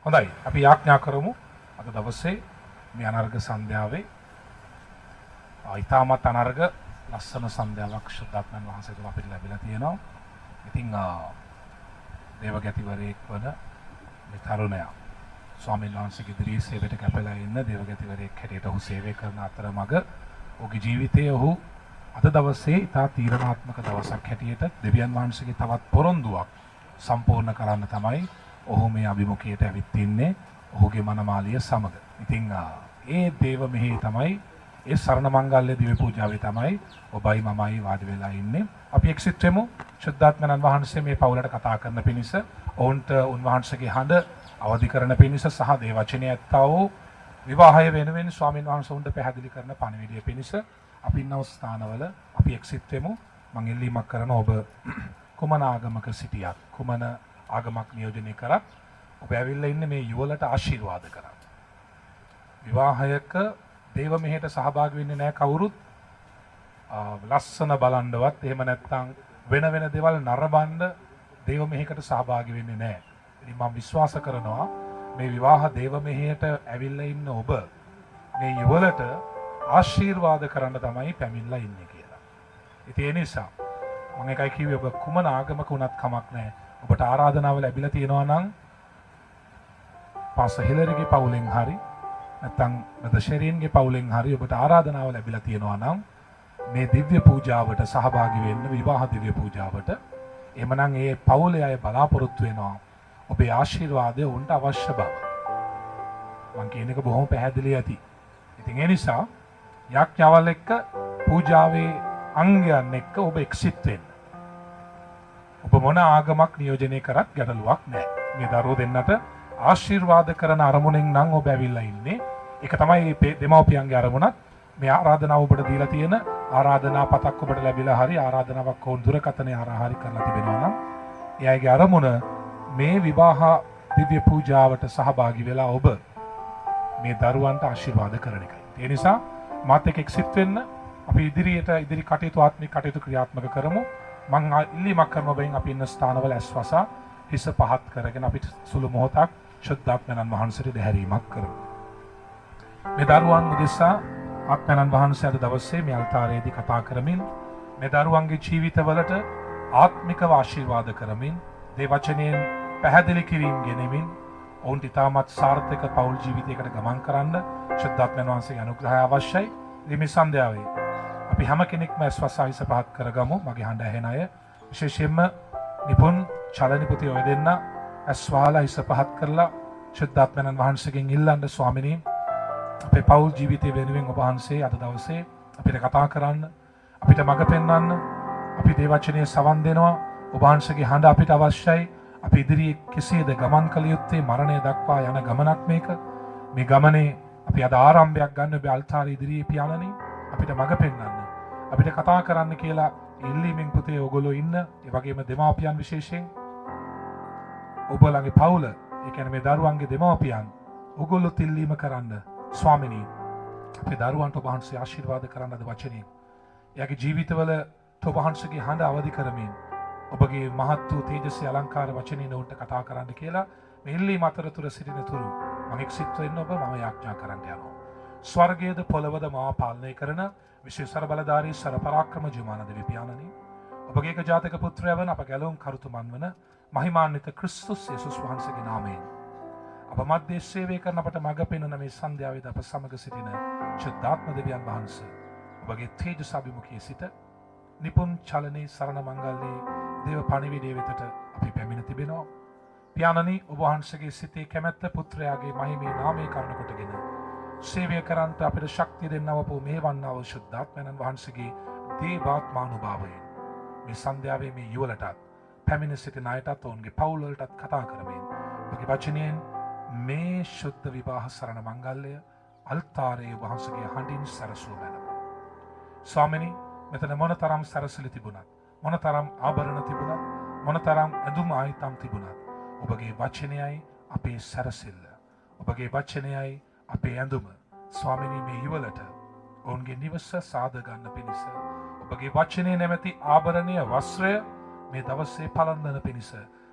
හොඳයි, අපි යාඥා කරමු. අද දවසේ මේ අනර්ග සන්ධ්‍යාවේ ඉතාමත් අනර්ග ලස්සන සන්ධ්‍යාවක් ශුද්ධාත්මයන් වහන්සේ තුළ අපිට ලැබිලා තියෙනවා. ඉතින් දේවගැතිවරයෙක් වන මේ තරුණයා ස්වාමීන් වහන්සේගේ ඉදිරියේ සේවයට කැපලා ඉන්න දේවගැතිවරයෙක් හැටියට ඔහු සේවය කරන අතරමඟ ඔහුගේ ජීවිතයේ ඔහු අද දවසේ ඉතා තීරණාත්මක දවසක් හැටියට දෙවියන් වහන්සේගේ තවත් පොරොන්දුවක් සම්පූර්ණ කරන්න තමයි ඔහු මේ අභිමුඛයට ඇවිත් ඉන්නේ ඔහුගේ මනමාලිය සමග. ඉතින් ඒ දේව මෙහෙය තමයි, ඒ සරණ මංගල්‍ය දිව්‍ය පූජාවේ තමයි ඔබයි මමයි වාඩි වෙලා ඉන්නේ. අපි එක්සිත් වෙමු. ශුද්ධාත්මයන් වහන්සේ මේ පවුලට කතා කරන පිණිස, ඔවුන්ට උන්වහන්සේගේ හඬ අවදි කරන පිණිස සහ දේව වචනය ඇත්තා වූ විවාහය වෙනුවෙන් ස්වාමීන් වහන්සේ උන්ට පැහැදිලි කරන පණිවිඩය පිණිස අපි ඉන්න ස්ථානවල අපි එක්සිත් වෙමු. මං ඉල්ලීමක් කරන, ඔබ කුමන ආගමක සිටියත්, කුමන ආගමක් නියෝජනය කරත්, ඔබ ඇවිල්ලා ඉන්නේ මේ යුවලට ආශිර්වාද කරන්න. විවාහයක දේව මෙහෙට සහභාගී වෙන්නේ නැහැ කවුරුත් ලස්සන බලන්නවත්, එහෙම නැත්නම් වෙන වෙන දේවල් නරඹන්න දේව මෙහෙකට සහභාගී වෙන්නේ නැහැ. ඉතින් මම විශ්වාස කරනවා මේ විවාහ දේව මෙහෙයට ඇවිල්ලා ඉන්න ඔබ මේ යුවලට ආශිර්වාද කරන්න තමයි පැමිණලා ඉන්නේ කියලා. ඉතින් ඒ නිසා මම එකයි කිව්වේ, ඔබ කුමන ආගමක වුණත් කමක් නැහැ. ඔබට ආරාධනාව ලැබිලා තියෙනවා නම් පාස්ටර් හිලරිගේ පවුලෙන් හරි නැත්නම් බ්‍රදර් ෂෙරින්ගේ පවුලෙන් හරි ඔබට ආරාධනාව ලැබිලා තියෙනවා නම් මේ දිව්‍ය පූජාවට සහභාගී වෙන්න, විවාහ දිව්‍ය පූජාවට, එහෙමනම් ඒ පවුලේ අය බලාපොරොත්තු වෙනවා ඔබේ ආශිර්වාදය උන්ට අවශ්‍ය බව. මං කියන එක බොහොම පැහැදිලි ඇති. ඉතින් ඒ නිසා යාඥාවල් එක්ක, පූජාවේ අංගයන් එක්ක ඔබ එක්සිත් වෙන්න. ඔබ මොන ආගමක් නියෝජනය කරත් ගැටලුවක් නැහැ. මේ දරුවෝ දෙන්නට ආශිර්වාද කරන අරමුණෙන් නම් ඔබ ඇවිල්ලා ඉන්නේ. ඒක තමයි දෙමව්පියන්ගේ අරමුණත්. මේ ආරාධනාව ඔබට දීලා තියෙන ආරාධනා පතක් ඔබට ලැබිලා හරි, ආරාධනාවක් ඔවුන් දුරකථනය හරහා හරි කරලා තිබෙනවා නම්, ඒ අයගේ අරමුණ මේ විවාහ දිව්‍ය පූජාවට සහභාගී වෙලා ඔබ මේ දරුවන්ට ආශිර්වාද කරන එකයි. ඒ නිසා මාත් එක්ක එක්සිත් වෙන්න. අපි ඉදිරියට ඉදිරි කටයුතු, ආත්මික කටයුතු ක්‍රියාත්මක කරමු. මං ඉල්ලීමක් කරන ඔබෙන්, අපි ඉන්න ස්ථානවල ඇස් වසා හිස පහත් කරගෙන අපි සුළු මොහොතක් ශුද්ධාත්මයන් වහන්සේට දැහැරීමක් කරමු. මේ දරුවන් උදෙසා ආත්මයන් වහන්සේ අද දවසේ මේ අල්තාරයේදී කතා කරමින්, මේ දරුවන්ගේ ජීවිතවලට ආත්මිකව ආශිර්වාද කරමින්, දේ වචනයෙන් පැහැදිලි කිරීම ගෙනෙමින්, ඔවුන්ට ඉතාමත් සාර්ථක පෞල් ජීවිතයකට ගමන් කරන්න ශුද්ධාත්මයන් වහන්සේගේ අනුග්‍රහය අවශ්‍යයි. ඉතින් මේ සන්ධ්‍යාවේ අපි හැම කෙනෙක්ම ඇස් වසා හිස පහත් කරගමු. මගේ හඬ ඇහෙන අය, විශේෂයෙන්ම නිපුන් චලනිපුති ඔය දෙන්න ඇස් වහලා හිස පහත් කරලා ශුද්ධාත්මයන් වහන්සේගෙන් ඉල්ලන්න, ස්වාමිනී, අපේ පෞල් ජීවිතය වෙනුවෙන් ඔබ වහන්සේ අද දවසේ අපිට කතා කරන්න, අපිට මඟ පෙන්වන්න. අපි දේව වචනය සවන් දෙනවා. ඔබ වහන්සේගේ හඬ අපිට අවශ්‍යයි. අපි ඉදිරියේ කෙසේද ගමන් කළ යුත්තේ? මරණය දක්වා යන ගමනක් මේක. මේ ගමනේ අපි අද ආරම්භයක් ගන්න ඔබේ අල්තාරය ඉදිරියේ. පියාණනි, අපිට මඟ පෙන්වන්න, අපිට කතා කරන්න කියලා ඉල්ලීමෙන් පුතේ ඔයගොල්ලෝ ඉන්න, ඒ වගේම දෙමාපියන්, විශේෂයෙන් ඔබලගේ පවුල, ඒ කියන්නේ මේ දරුවන්ගේ දෙමාපියන්, ඔයගොල්ලොත් ඉල්ලීම කරන්න, ස්වාමිනී, අපේ දරුවන්ට ඔබ වහන්සේ ආශිර්වාද කරන්න අද වචනයෙන්. එයාගේ ජීවිතවල ඔබ වහන්සේගේ හඬ අවදි කරමින් ඔබගේ මහත් වූ තේජසේ අලංකාර වචනයෙන් ඔවුන්ට කතා කරන්න කියලා මේ ඉල්ලීම අතරතුර සිටින තුරු මම එක්සිත් වෙන්න ඔබ, මම යාඥා කරන්න යනවා. ස්වර්ගයේද පොළවද මා පාලනය කරන විශ්ව සර්ව බලධාරී සර්ව පරාක්‍රම ජීවමාන දෙවි පියාණනි, ඔබගේ ඒකජාතක පුත්‍රයා වන, අප ගැලවුම් කරුතුමන් වන මහිමාන්විත ක්‍රිස්තුස් යේසුස් වහන්සේගේ නාමයෙන්, අප මධ්‍යයේ සේවය කරන, අපට මඟ පෙන්වන, මේ සන්ධ්‍යාවේද අප සමග සිටින ශුද්ධාත්ම දෙවියන් වහන්සේ, ඔබගේ තේජස් අභිමුඛයේ සිට නිපුන් චලනී සරණ මංගල්‍යයේ දේව පණිවිඩය වෙතට අපි පැමිණ තිබෙනවා. පියාණනි, ඔබ වහන්සේගේ සිතේ කැමැත්ත පුත්‍රයාගේ මහිමේ නාමය කරුණ කොටගෙන සේවය කරන්ට අපිට ශක්තිය දෙන්නව අප මෙහෙවන්නා වූ ශුද්ධාත්මයන් වහන්සේගේ දේවාත්මානුභාවයෙන් මේ සන්ධ්‍යාවේ මේ යුවලටත්, පැමිණ සිටින අයටත්, ඔවුන්ගේ පවුල් වලටත් කතා කරමින් ඔබගේ වචනයෙන් මේ ශුද්ධ විවාහ සරණ මංගල්‍යය අල්තාරයේ වහන්සේගේ හඬින් සැරසුව මැනව. ස්වාමිනී, මෙතන මොනතරම් සැරසිලි තිබුණත්, මොනතරම් ආභරණ තිබුණත්, මොනතරම් ඇඳුම් ආයිතම් තිබුණත්, ඔබගේ වචනයයි අපේ සැරසිල්ල. ඔබගේ වචනයයි අපේ ඇඳුම. ස්වාමිනී, මේ යුවලට ඔවුන්ගේ නිවස සාද ගන්න පිණිස ඔබගේ වචනය නැමැති ආභරණය, වස්ත්‍රය මේ දවසේ පළඳන පිණිස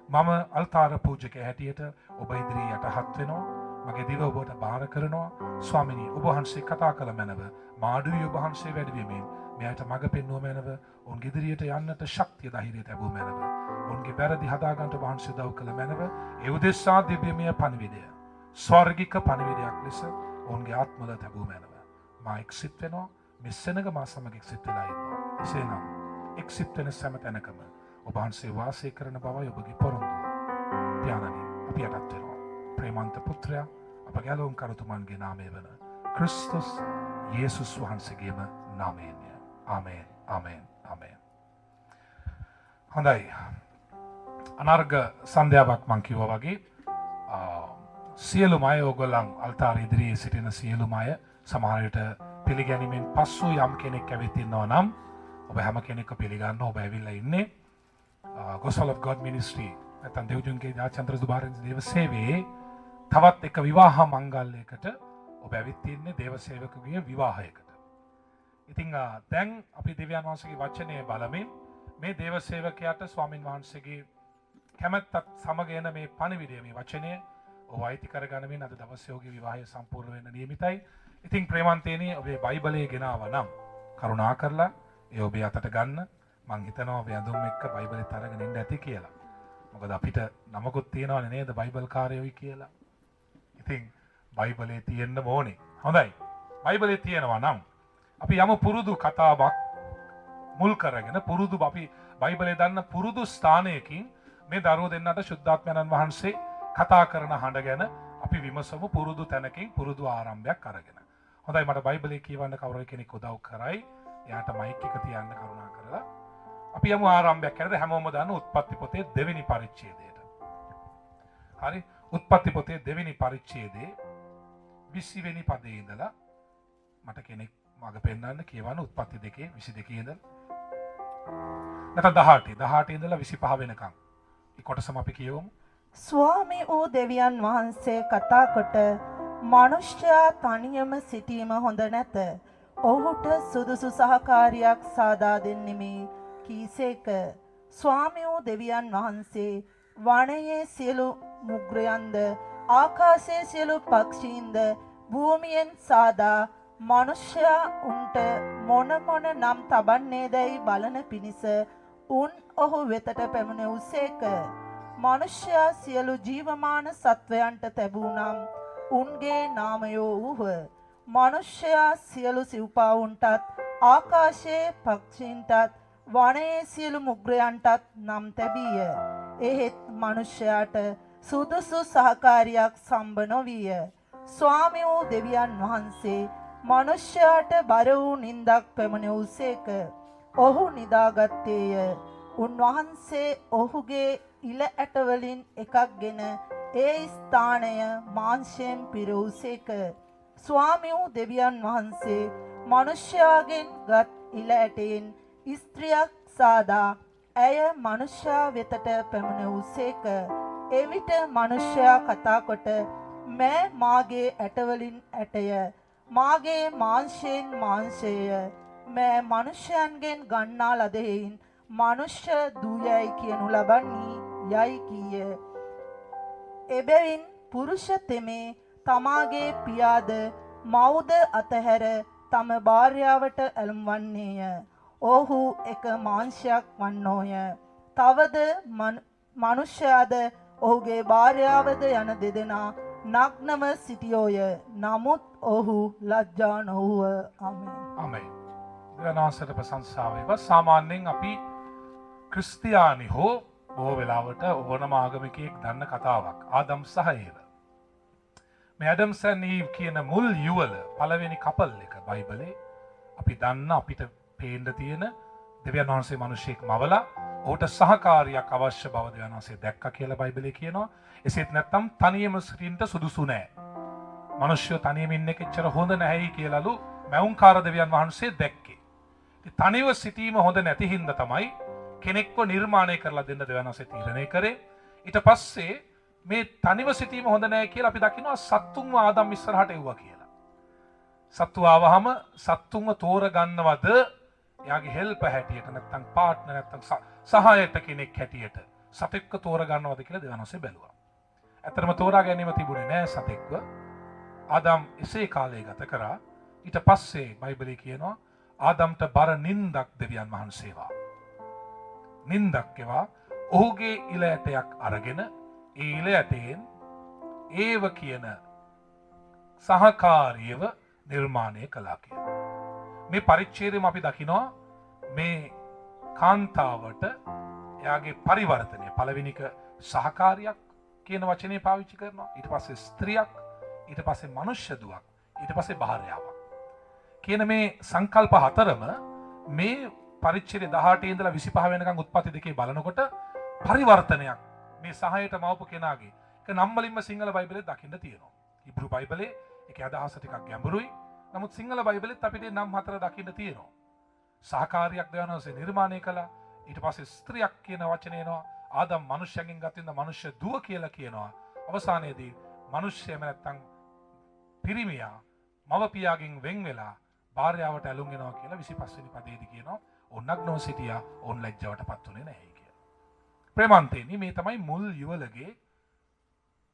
මම අල්තාර පූජකයා හැටියට ඔබ ඉදිරියේ යටහත් වෙනවා. මගේ දිව ඔබට භාර කරනවා. ස්වාමිනී, ඔබ වහන්සේ කතා කළ මැනව, මාඩුවේ ඔබ වහන්සේ වැඩි වෙමින් මෙයාට මඟ පෙන්වුව මැනව, ඔවුන්ගේ ඉදිරියට යන්නට ශක්තිය ධෛර්යය තැබුව මැනව, ඔවුන්ගේ වැරදි හදාගන්නට ඔබ වහන්සේ උදව් කළ මැනව, ඒ උදෙසා දිව්‍යමය පණිවිඩය, ස්වර්ගික පණිවිඩයක් ලෙස ඔවුන්ගේ ආත්මවල තැබුව මැනව, මා එක්සිත් වෙනවා. මේ සෙනඟ මා සමග එක්සිත් වෙලා ඉන්නවා. එසේනම් එක්සිත් වෙන සෑම තැනකම ඔබ වහන්සේ වාසය කරන බවයි ඔබගේ පොරොන්දුව. පියාණනි, අපි යටත් වෙනවා. ප්‍රේමන්ත පුත්‍රයා, අප ගැලවුම් කරුතුමන්ගේ නාමය වන ක්‍රිස්තුස් යේසුස් වහන්සේගේම නාමයෙන්ය. ආමේන්, ආමේන්, ආමේන්. හොඳයි. අනර්ග සන්ධ්‍යාවක්. මං කිව්වා වගේ සියලුම අය, ඔයගොල්ලන් අල්තාර ඉදිරියේ සිටින සියලුම අය, සමහර විට පිළිගැනීමෙන් පසු යම් කෙනෙක් ඇවිත් ඉන්නවා නම් ඔබ හැම කෙනෙක්ව පිළිගන්න. ඔබ ඇවිල්ලා ඉන්නේ Gospel of God Ministry නැත්නම් දෙව්දුන්ගේ ජාත්‍යන්තර දුබාරෙන් දේව සේවයේ තවත් එක විවාහ මංගල්‍යයකට. ඔබ ඇවිත් ඉන්නේ දේව සේවකගේ විවාහයකට. ඉතින් දැන් අපි දෙවියන් වහන්සේගේ වචනය බලමින් මේ දේව සේවකයාට ස්වාමින් වහන්සේගේ කැමැත්තත් සමග එන මේ පණිවිඩය, මේ වචනය ඔහු අයිති කරගනිමින් අද දවසේ ඔහුගේ විවාහය සම්පූර්ණ වෙන්න නියමිතයි. ඉතින් ප්‍රේමන්තේනි, ඔබේ බයිබලය ගෙනාවා නම් කරුණා කරලා ඒ ඔබේ අතට ගන්න. මං හිතනවා ඔබේ ඇඳුම් එක්ක බයිබලෙත් අරගෙන එන්න ඇති කියලා. මොකද අපිට නමකුත් තියෙනවනේ නේද, බයිබල් කාරයෝයි කියලා. ඉතින් බයිබලේ තියෙන්න ඕනේ. හොඳයි. බයිබලේ තියෙනවා නම් අපි යමු පුරුදු කතාවක් මුල් කරගෙන, පුරුදු, අපි බයිබලේ දන්න පුරුදු ස්ථානයකින් මේ දරුවෝ දෙන්නට ශුද්ධාත්මයන්න් වහන්සේ කතා කරන හඬ ගැන අපි විමසමු, පුරුදු තැනකින් පුරුදු ආරම්භයක් අරගෙන. හොඳයි, මට බයිබලේ කියවන්න කවුරු හරි කෙනෙක් උදව් කරයි. එයාට මයික් එක තියන්න කරුණා කරලා. අපි යමු ආරම්භයක් කරලා හැමෝම දන්න උත්පත්ති පොතේ දෙවෙනි පරිච්ඡේදයට. හරි, උත්පත්ති පොතේ දෙවෙනි පරිච්ඡේදයේ 20 වෙනි පදයේ ඉඳලා මට කෙනෙක් මඟ පෙන්වන්න, කියවන්න. උත්පත්ති දෙකේ 22 ඉඳලා, නැත්නම් 18 18 ඉඳලා 25 වෙනකම්. ඒ කොටසම අපි කියවමු. ස්වාමී වූ දෙවියන් වහන්සේ කතා කොට, මනුෂ්‍යයා තනියම සිටීම හොඳ නැත. ඔහුට සුදුසු සහකාරියක් සාදා දෙන්නෙමි කීසේක. ස්වාමී වූ දෙවියන් වහන්සේ වනයේ සියලු මෘගයන්ද, ආකාශයේ සියලු පක්ෂීන්ද භූමියෙන් සාදා, මනුෂ්‍යයා උන්ට මොන මොන නම් තබන්නේදැයි බලන පිණිස උන් ඔහු වෙතට පැමිණෙව්සේක. මනුෂ්‍යයා සියලු ජීවමාන සත්වයන්ට තැබූ නම් උන්ගේ නාමයෝ වූහ. මනුෂ්‍යයා සියලු සිව්පාවුන්ටත්, ආකාශයේ පක්ෂීන්ටත්, වනයේ සියලු මෘගයන්ටත් නම් තැබීය. එහෙත් මනුෂ්‍යයාට සුදුසු සහකාරියක් සම්බ නොවිය. ස්වාමී වූ දෙවියන් වහන්සේ මනුෂ්‍යයාට බර වූ නින්දක් පැමිණෙව්සේක. ඔහු නිදාගත්තේය. උන්වහන්සේ ඔහුගේ ඉල ඇටවලින් එකක් ගෙන ඒ ස්ථානය මාංශයෙන් පිරවූසේක. ස්වාමී වූ දෙවියන් වහන්සේ මනුෂ්‍යයාගෙන් ගත් ඉල ඇටයෙන් ස්ත්‍රියක් සාදා ඇය මනුෂ්‍යයා වෙතට පැමිණෙව්සේක. එවිට මනුෂ්‍යයා කතා කොට, මෑ මාගේ ඇටවලින් ඇටය, මාගේ මාංශයෙන් මාංශය. මෑ මනුෂ්‍යයන්ගෙන් ගන්නා ලද හෙයින් මනුෂ්‍ය දූයයි කියනු ලබන්නේ යයි කීය. එබැවින් පුරුෂ තෙමේ තමාගේ පියාද මව්ද අතහැර තම භාර්යාවට ඇලුම් වන්නේය. ඔව්හු එක මාංශයක් වන්නෝය. තවද මනුෂ්‍යයාද ඔහුගේ භාර්යාවද යන දෙදෙනා නග්නව සිටියෝය. නමුත් ඔහු ලැජ්ජා නොවූහ. ආමේන්. ආමේන්. දෙවියන් වහන්සේට ප්‍රශංසා වේවා. සාමාන්‍යයෙන් අපි ක්‍රිස්තියානි හෝ බොහෝ වෙලාවට ඕනම ආගමිකයෙක් දන්න කතාවක් ආදම් සහ ඒව. මේ ඇඩම්ස් ඇන්ඩ් ඊව් කියන මුල් යුවල, පළවෙනි කපල් එක බයිබලේ අපි දන්න, අපිට පේන්න තියෙන, දෙවියන් වහන්සේ මිනිසෙක් මවලා ඔහුට සහකාරියක් අවශ්‍ය බව දෙවියන් වහන්සේ දැක්කා කියලා බයිබලේ කියනවා. එසේත් නැත්නම් තනියම සිටින්න සුදුසු නෑ. මිනිස්සු තනියම ඉන්න එක එච්චර හොඳ නැහැයි කියලාලු මැවුම්කාර දෙවියන් වහන්සේ දැක්කේ. ඉතින් තනිව සිටීම හොඳ නැති හින්දා තමයි කෙනෙක්ව නිර්මාණය කරලා දෙන්න දෙවියන් වහන්සේ තීරණය කරේ. ඊට පස්සේ මේ තනිව සිටීම හොඳ නෑ කියලා අපි දකිනවා සත්තුන්ව ආදම් ඉස්සරහට එව්වා කියලා. සත්තු ආවහම සත්තුන්ව තෝරගන්නවද එයාගේ හෙල්පර් හැටියට, නැත්නම් පාර්ට්නර්, නැත්නම් සහායට කෙනෙක් හැටියට. සතෙක්ව තෝරගන්නවද කියලා දෙවියන් වහන්සේ බැලුවා. ඇත්තටම තෝරා ගැනීම තිබුණේ නෑ සතෙක්ව. ආදම් එසේ කාලය ගත කරා. ඊට පස්සේ බයිබලයේ කියනවා ආදම්ට බර නින්දක් දෙවියන් වහන්සේවා. නින්දක් එවා. ඔහුගේ ඉල ඇටයක් අරගෙන ඒ ඉල ඇටයෙන් ඒව කියන සහකාරියව නිර්මාණය කළා කියලා. මේ පරිච්ඡේදයම අපි දකිනවා මේ කාන්තාවට එයාගේ පරිවර්තනය, පළවෙනික සහකාරියක් කියන වචනේ පාවිච්චි කරනවා. ඊට පස්සේ ස්ත්‍රියක්, ඊට පස්සේ මනුෂ්‍ය දුවක්, ඊට පස්සේ භාර්යාවක් කියන මේ සංකල්ප හතරම මේ පරිච්ඡේදය 18 ඉඳලා 25 වෙනකන් උත්පත්ති දෙකේ බලනකොට පරිවර්තනයක් මේ සහායට මවපු කෙනාගේ. ඒක නම් වලින්ම සිංහල බයිබලේ දකින්න තියෙනවා. හිබ්‍රු බයිබලේ ඒකේ අදහස ටිකක් ගැඹුරුයි. නමුත් සිංහල බයිබලෙත් අපිට නම් හතර දකින්න තියෙනවා. සහකාරියක් දෙවියන් වහන්සේ නිර්මාණය කළා. ඊට පස්සේ ස්ත්‍රියක් කියන වචනේ එනවා. ආදම් මනුෂ්‍යයන්ගෙන් ගත් ඉඳ මනුෂ්‍ය දුව කියලා කියනවා. අවසානයේදී මනුෂ්‍යයම නැත්තම් පිරිමියා මව පියාගෙන් වෙන් වෙලා භාර්යාවට ඇලුම් වෙනවා කියලා 25 වෙනි පදයේදී කියනවා. ඔවුන් නග්නව සිටියා, ඔවුන් ලැජ්ජාවට පත් වුණේ නැහැ කියලා. ප්‍රේමන්තේනි, මේ තමයි මුල් යුවලගේ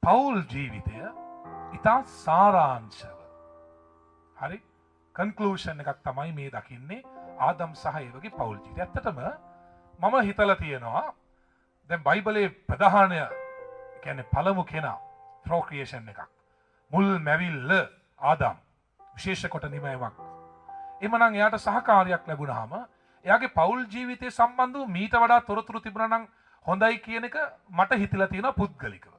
පෞල් ජීවිතය ඉතා සාරාංශව. හරි, කන්ක්ලූෂන් එකක් තමයි මේ දකින්නේ ආදම් සහ ඒවගේ පෞල් ජීවිතය. ඇත්තටම මම හිතලා තියෙනවා දැන් බයිබලයේ ප්‍රධානය කියන්නේ පළමු කෙනා ප්‍රෝක්‍රියේෂන් එකක්. මුල් මැවිල්ල ආදම්, විශේෂ කොට නිමැවීමක්. එhmenan එයාට සහකාරියක් ලැබුණාම එයාගේ පෞල් ජීවිතය සම්බන්ධව මීට වඩා තොරතුරු තිබුණා නම් හොඳයි කියන එක මට හිතිලා තියෙනවා පුද්ගලිකව.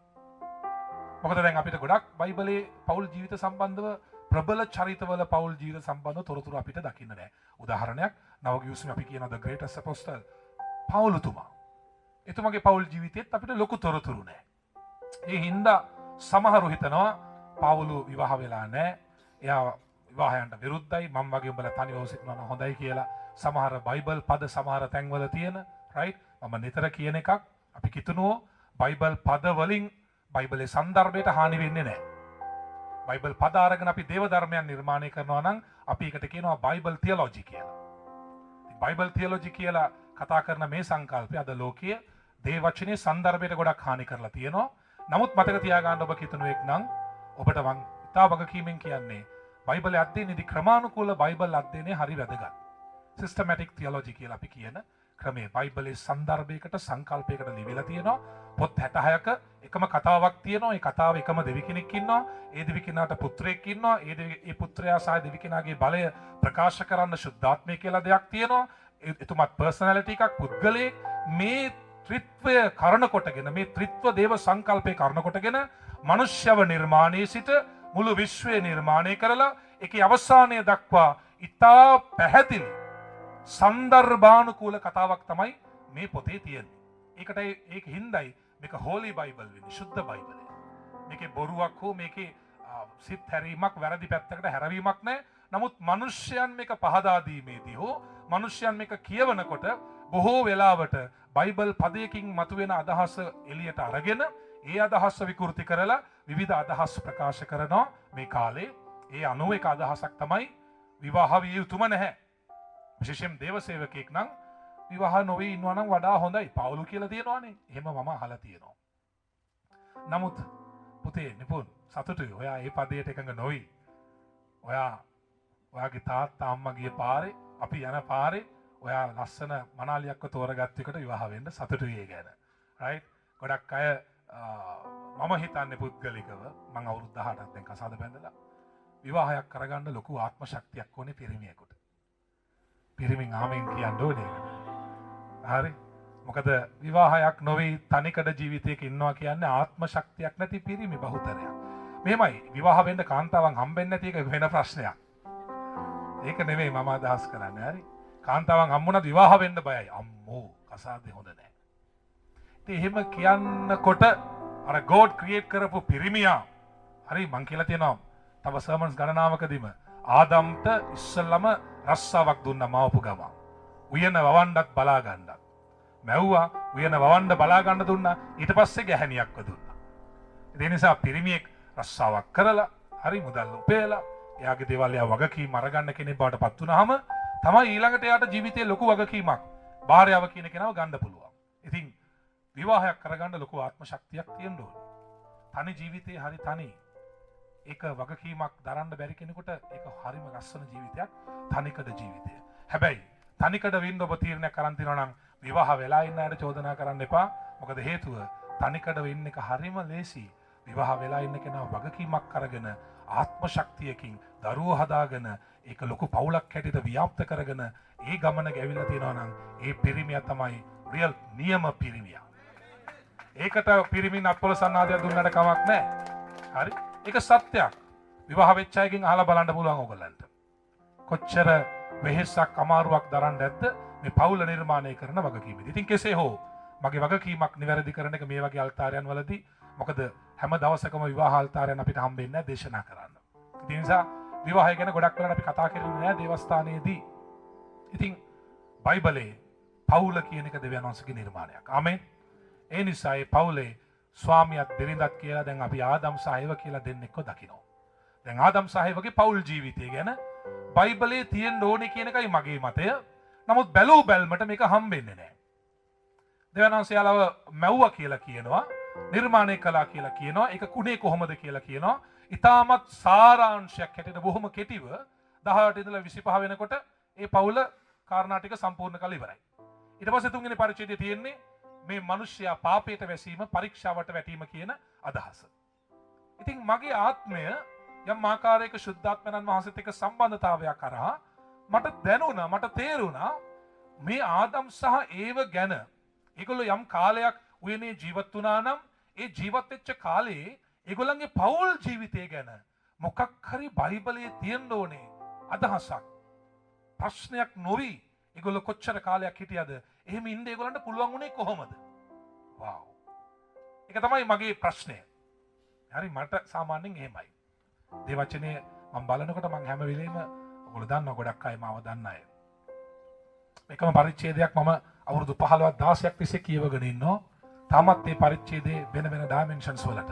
මොකද දැන් අපිට ගොඩක් බයිබලයේ පෞල් ජීවිත සම්බන්ධව ප්‍රබල චරිතවල පෞල් ජීවිත සම්බන්ධව තොරතුරු අපිට දකින්න නෑ. උදාහරණයක් නව ගිවිසුමේ අපි කියනවා the greatest apostle පවුලුතුමා. එතුමාගේ පෞල් ජීවිතෙත් අපිට ලොකු තොරතුරු නෑ. ඒ හින්දා සමහරු හිතනවා පවුලු විවාහ වෙලා නෑ, එයා විවාහයන්ට විරුද්ධයි, මම වගේ උඹලා තනිව සිටිනවා නම් හොඳයි කියලා සමහර බයිබල් පද සමහර තැන්වල තියෙන, රයිට්? මම නිතර කියන එකක්, අපි කිතුනුවෝ බයිබල් පද වලින් බයිබලයේ සන්දර්භයට හානි වෙන්නේ නෑ. බයිබල් පද අරගෙන අපි දේව ධර්මයන් නිර්මාණය කරනවා නම් අපි ඒකට කියනවා බයිබල් තියොලොජි කියලා. ඉතින් බයිබල් තියොලොජි කියලා කතා කරන මේ සංකල්පය අද ලෝකයේ දේව වචනේ සන්දර්භයට ගොඩක් හානි කරලා තියෙනවා. නමුත් මතක තියාගන්න ඔබ කිතුනුවෙක් නම් ඔබට මං ඉතා වගකීමෙන් කියන්නේ බයිබල අධ්‍යයනයේදී ක්‍රමානුකූල බයිබල් අධ්‍යයනය හරි වැදගත්. සිස්ටමැටික් තියොලොජි කියලා අපි කියන ක්‍රමය බයිබලයේ සන්දර්භයකට සංකල්පයකට ලිවිලා තියෙනවා. පොත් 66ක එකම කතාවක් තියෙනවා. ඒ කතාව එකම දෙවි කෙනෙක් ඉන්නවා. ඒ දෙවි කෙනාට පුත්‍රයෙක් ඉන්නවා. ඒ පුත්‍රයා සහ දෙවි කෙනාගේ බලය ප්‍රකාශ කරන්න ශුද්ධාත්මය කියලා දෙයක් තියෙනවා. එතුමත් පර්සනැලිටි එකක්, පුද්ගලයෙක්. මේ ත්‍රිත්වය කරණ කොටගෙන, මේ ත්‍රිත්ව දේව සංකල්පය කරණ කොටගෙන මනුෂ්‍යව නිර්මාණයේ සිට මුළු විශ්වය නිර්මාණය කරලා ඒකේ අවසානය දක්වා ඉතා පැහැදිලි සන්දර්භානුකූල කතාවක් තමයි මේ පොතේ තියෙන්නේ. ඒකටයි, ඒක හින්දායි මේක හෝලි බයිබල් වෙන්නේ, ශුද්ධ බයිබලය. මේකේ බොරුවක් හෝ මේකේ සිත් හැරීමක්, වැරදි පැත්තකට හැරවීමක් නෑ. නමුත් මිනිස්යන් මේක පහදා දීමේදී හෝ මිනිස්යන් මේක කියවනකොට බොහෝ වෙලාවට බයිබල් පදයකින් මතුවෙන අදහස එළියට අරගෙන ඒ අදහස විකෘති කරලා විවිධ අදහස් ප්‍රකාශ කරනවා මේ කාලේ. ඒ අනුව එක අදහසක් තමයි විවාහ විය යුතුම නැහැ. විශේෂයෙන් දේව සේවකයෙක් නම් විවාහ නොවී ඉන්නවා නම් වඩා හොඳයි. පවුලු කියලා තියෙනවානේ. එහෙම මම අහලා තියෙනවා. නමුත් පුතේ නිපුන් සතුටුයි. ඔයා ඒ පදයට එකඟ නොවී. ඔයාගේ තාත්තා අම්මා ගිය පාරේ, අපි යන පාරේ ඔයා ලස්සන මනාලියක්ව තෝරගත්ත එකට විවාහ වෙන්න සතුටුයි ඒ ගැන. රයිට්? ගොඩක් අය මම හිතන්නේ පුද්ගලිකව මං අවුරුදු 18ක් දැන් කසාද බැඳලා විවාහයක් කරගන්න ලොකු ආත්ම ශක්තියක් ඕනේ පිරිමියෙකුට. පිරිමින් ආමෙන් කියන්න ඕනේ ඒකට. හරි? මොකද විවාහයක් නොවී තනිකඩ ජීවිතයක ඉන්නවා කියන්නේ ආත්ම ශක්තියක් නැති පිරිමි බහුතරයක්. මෙහෙමයි, විවාහ වෙන්න කාන්තාවන් හම්බෙන්නේ නැති එක වෙන ප්‍රශ්නයක්. ඒක නෙමෙයි මම අදහස් කරන්නේ. හරි? කාන්තාවන් හම්බුණත් විවාහ වෙන්න බයයි. අම්මෝ කසාදේ හොඳ නෑ. ඉතින් එහෙම කියන්නකොට අර ගෝඩ් ක්‍රියේට් කරපු පිරිමියා, හරි මං කියලා තියෙනවා තව සර්මන්ස් ගණනාවකදීම, ආදම්ට ඉස්සෙල්ලම රස්සාවක් දුන්නා මවපු ගමන්. උයන වවන්නත් බලා ගන්නත්. මැව්වා උයන වවන්න බලා ගන්න දුන්නා. ඊට පස්සේ ගැහැණියක්ව දුන්නා. ඒ නිසා පිරිමියෙක් රස්සාවක් කරලා හරි මුදල් උපයලා එයාගේ දේවල් එයා වගකීම් අරගන්න කෙනෙක් බවට පත් වුණාම තමයි ඊළඟට එයාට ජීවිතේ ලොකු වගකීමක් භාර්යාව කියන කෙනාව ගන්න පුළුවන්. ඉතින් විවාහයක් කරගන්න ලොකු ආත්ම ශක්තියක් තියෙන්න ඕනේ. තනි ජීවිතේ හරි තනි. ඒක වගකීමක් දරන්න බැරි කෙනෙකුට ඒක හරිම ලස්සන ජීවිතයක්, තනිකඩ ජීවිතය. හැබැයි තනිකඩ වෙන්න ඔබ තීරණයක් අරන් තිනවා නම් විවාහ වෙලා ඉන්න අයට චෝදනා කරන්න එපා. මොකද හේතුව තනිකඩ වෙන්න එක හරිම ලේසි. විවාහ වෙලා ඉන්න කෙනා වගකීමක් අරගෙන ආත්ම ශක්තියකින් දරුවෝ හදාගෙන ඒක ලොකු පවුලක් හැටියට ව්‍යාප්ත කරගෙන ඒ ගමන ගැවිලා තියෙනවා නම් ඒ පිරිමියා තමයි රියල් නියම පිරිමියා. ඒකට පිරිමින් අත්පොළසන් ආදියක් දුන්නට කමක් නැහැ. හරි? ඒක සත්‍යයක්. විවාහ වෙච්ච අයගෙන් අහලා බලන්න පුළුවන් ඕගොල්ලන්ට. කොච්චර වෙහෙසක් අමාරුවක් දරන්න ඇද්ද මේ පවුල නිර්මාණය කරන වගකීමේදී. ඉතින් කෙසේ හෝ මගේ වගකීමක් නිවැරදි කරන එක මේ වගේ අල්තාරයන් වලදී, මොකද හැම දවසකම විවාහ අල්තාරයන් අපිට හම්බෙන්නේ නැහැ දේශනා කරන්න. ඉතින් ඒ නිසා විවාහය ගැන ගොඩක් වෙලාවට අපි කතා කරන්නේ නැහැ දේවස්ථානයේදී. ඉතින් බයිබලයේ පවුල කියන එක දෙවියන් වහන්සේගේ නිර්මාණයක්. ආමෙන්. ඒ නිසා ඒ පවුලේ ස්වාමියාත් බිරිඳත් කියලා දැන් අපි ආදම් සහ ඒව කියලා දෙන්නෙක්ව දකිනවා. දැන් ආදම් සහ ඒවගේ පවුල් ජීවිතය ගැන බයිබලයේ තියෙන්න ඕනේ කියන එකයි මගේ මතය. නමුත් බැලූ බැල්මට මේක හම්බෙන්නේ නැහැ. දෙවියන් වහන්සේ යාලව මැව්වා කියලා කියනවා, නිර්මාණය කළා කියලා කියනවා, ඒක කුණේ කොහොමද කියලා කියනවා. ඉතාමත් සාරාංශයක් හැටියට බොහොම කෙටිව 18 ඉඳලා 25 වෙනකොට ඒ පවුල කාරණා ටික සම්පූර්ණ කරලා ඉවරයි. ඊට පස්සේ තුන්වෙනි පරිච්ඡේදයේ තියෙන්නේ මේ මිනිස්සයා පාපයට වැසීම, පරීක්ෂාවට වැටීම කියන අදහස. ඉතින් මගේ ආත්මය යම් ආකාරයක ශුද්ධාත්මයන් වහන්සේත් එක්ක සම්බන්ධතාවයක් කරා මට දැනුණා, මට තේරුණා මේ ආදම් සහ ඒව ගැන ඒගොල්ලෝ යම් කාලයක් උයනේ ජීවත් වුණා නම් ඒ ජීවත් වෙච්ච කාලේ ඒගොල්ලන්ගේ පවුල් ජීවිතය ගැන මොකක් හරි බයිබලයේ තියෙන්න ඕනේ අදහසක්. ප්‍රශ්නයක් නොවි ඒගොල්ලෝ කොච්චර කාලයක් හිටියද? එහෙම ඉන්න ඒගොල්ලන්ට පුළුවන් වුණේ කොහොමද? වව්. ඒක තමයි මගේ ප්‍රශ්නය. හරි, මට සාමාන්‍යයෙන් එහෙමයි. දේව වචනේ මම බලනකොට මං හැම වෙලේම, ඔයගොල්ලෝ දන්නවා, ගොඩක් අය මාව දන්න අය. එකම පරිච්ඡේදයක් මම අවුරුදු 15ක් 16ක් තිස්සේ කියවගෙන ඉන්නවා. තාමත් මේ පරිච්ඡේදයේ වෙන වෙන ඩයිමන්ෂන්ස් වලට,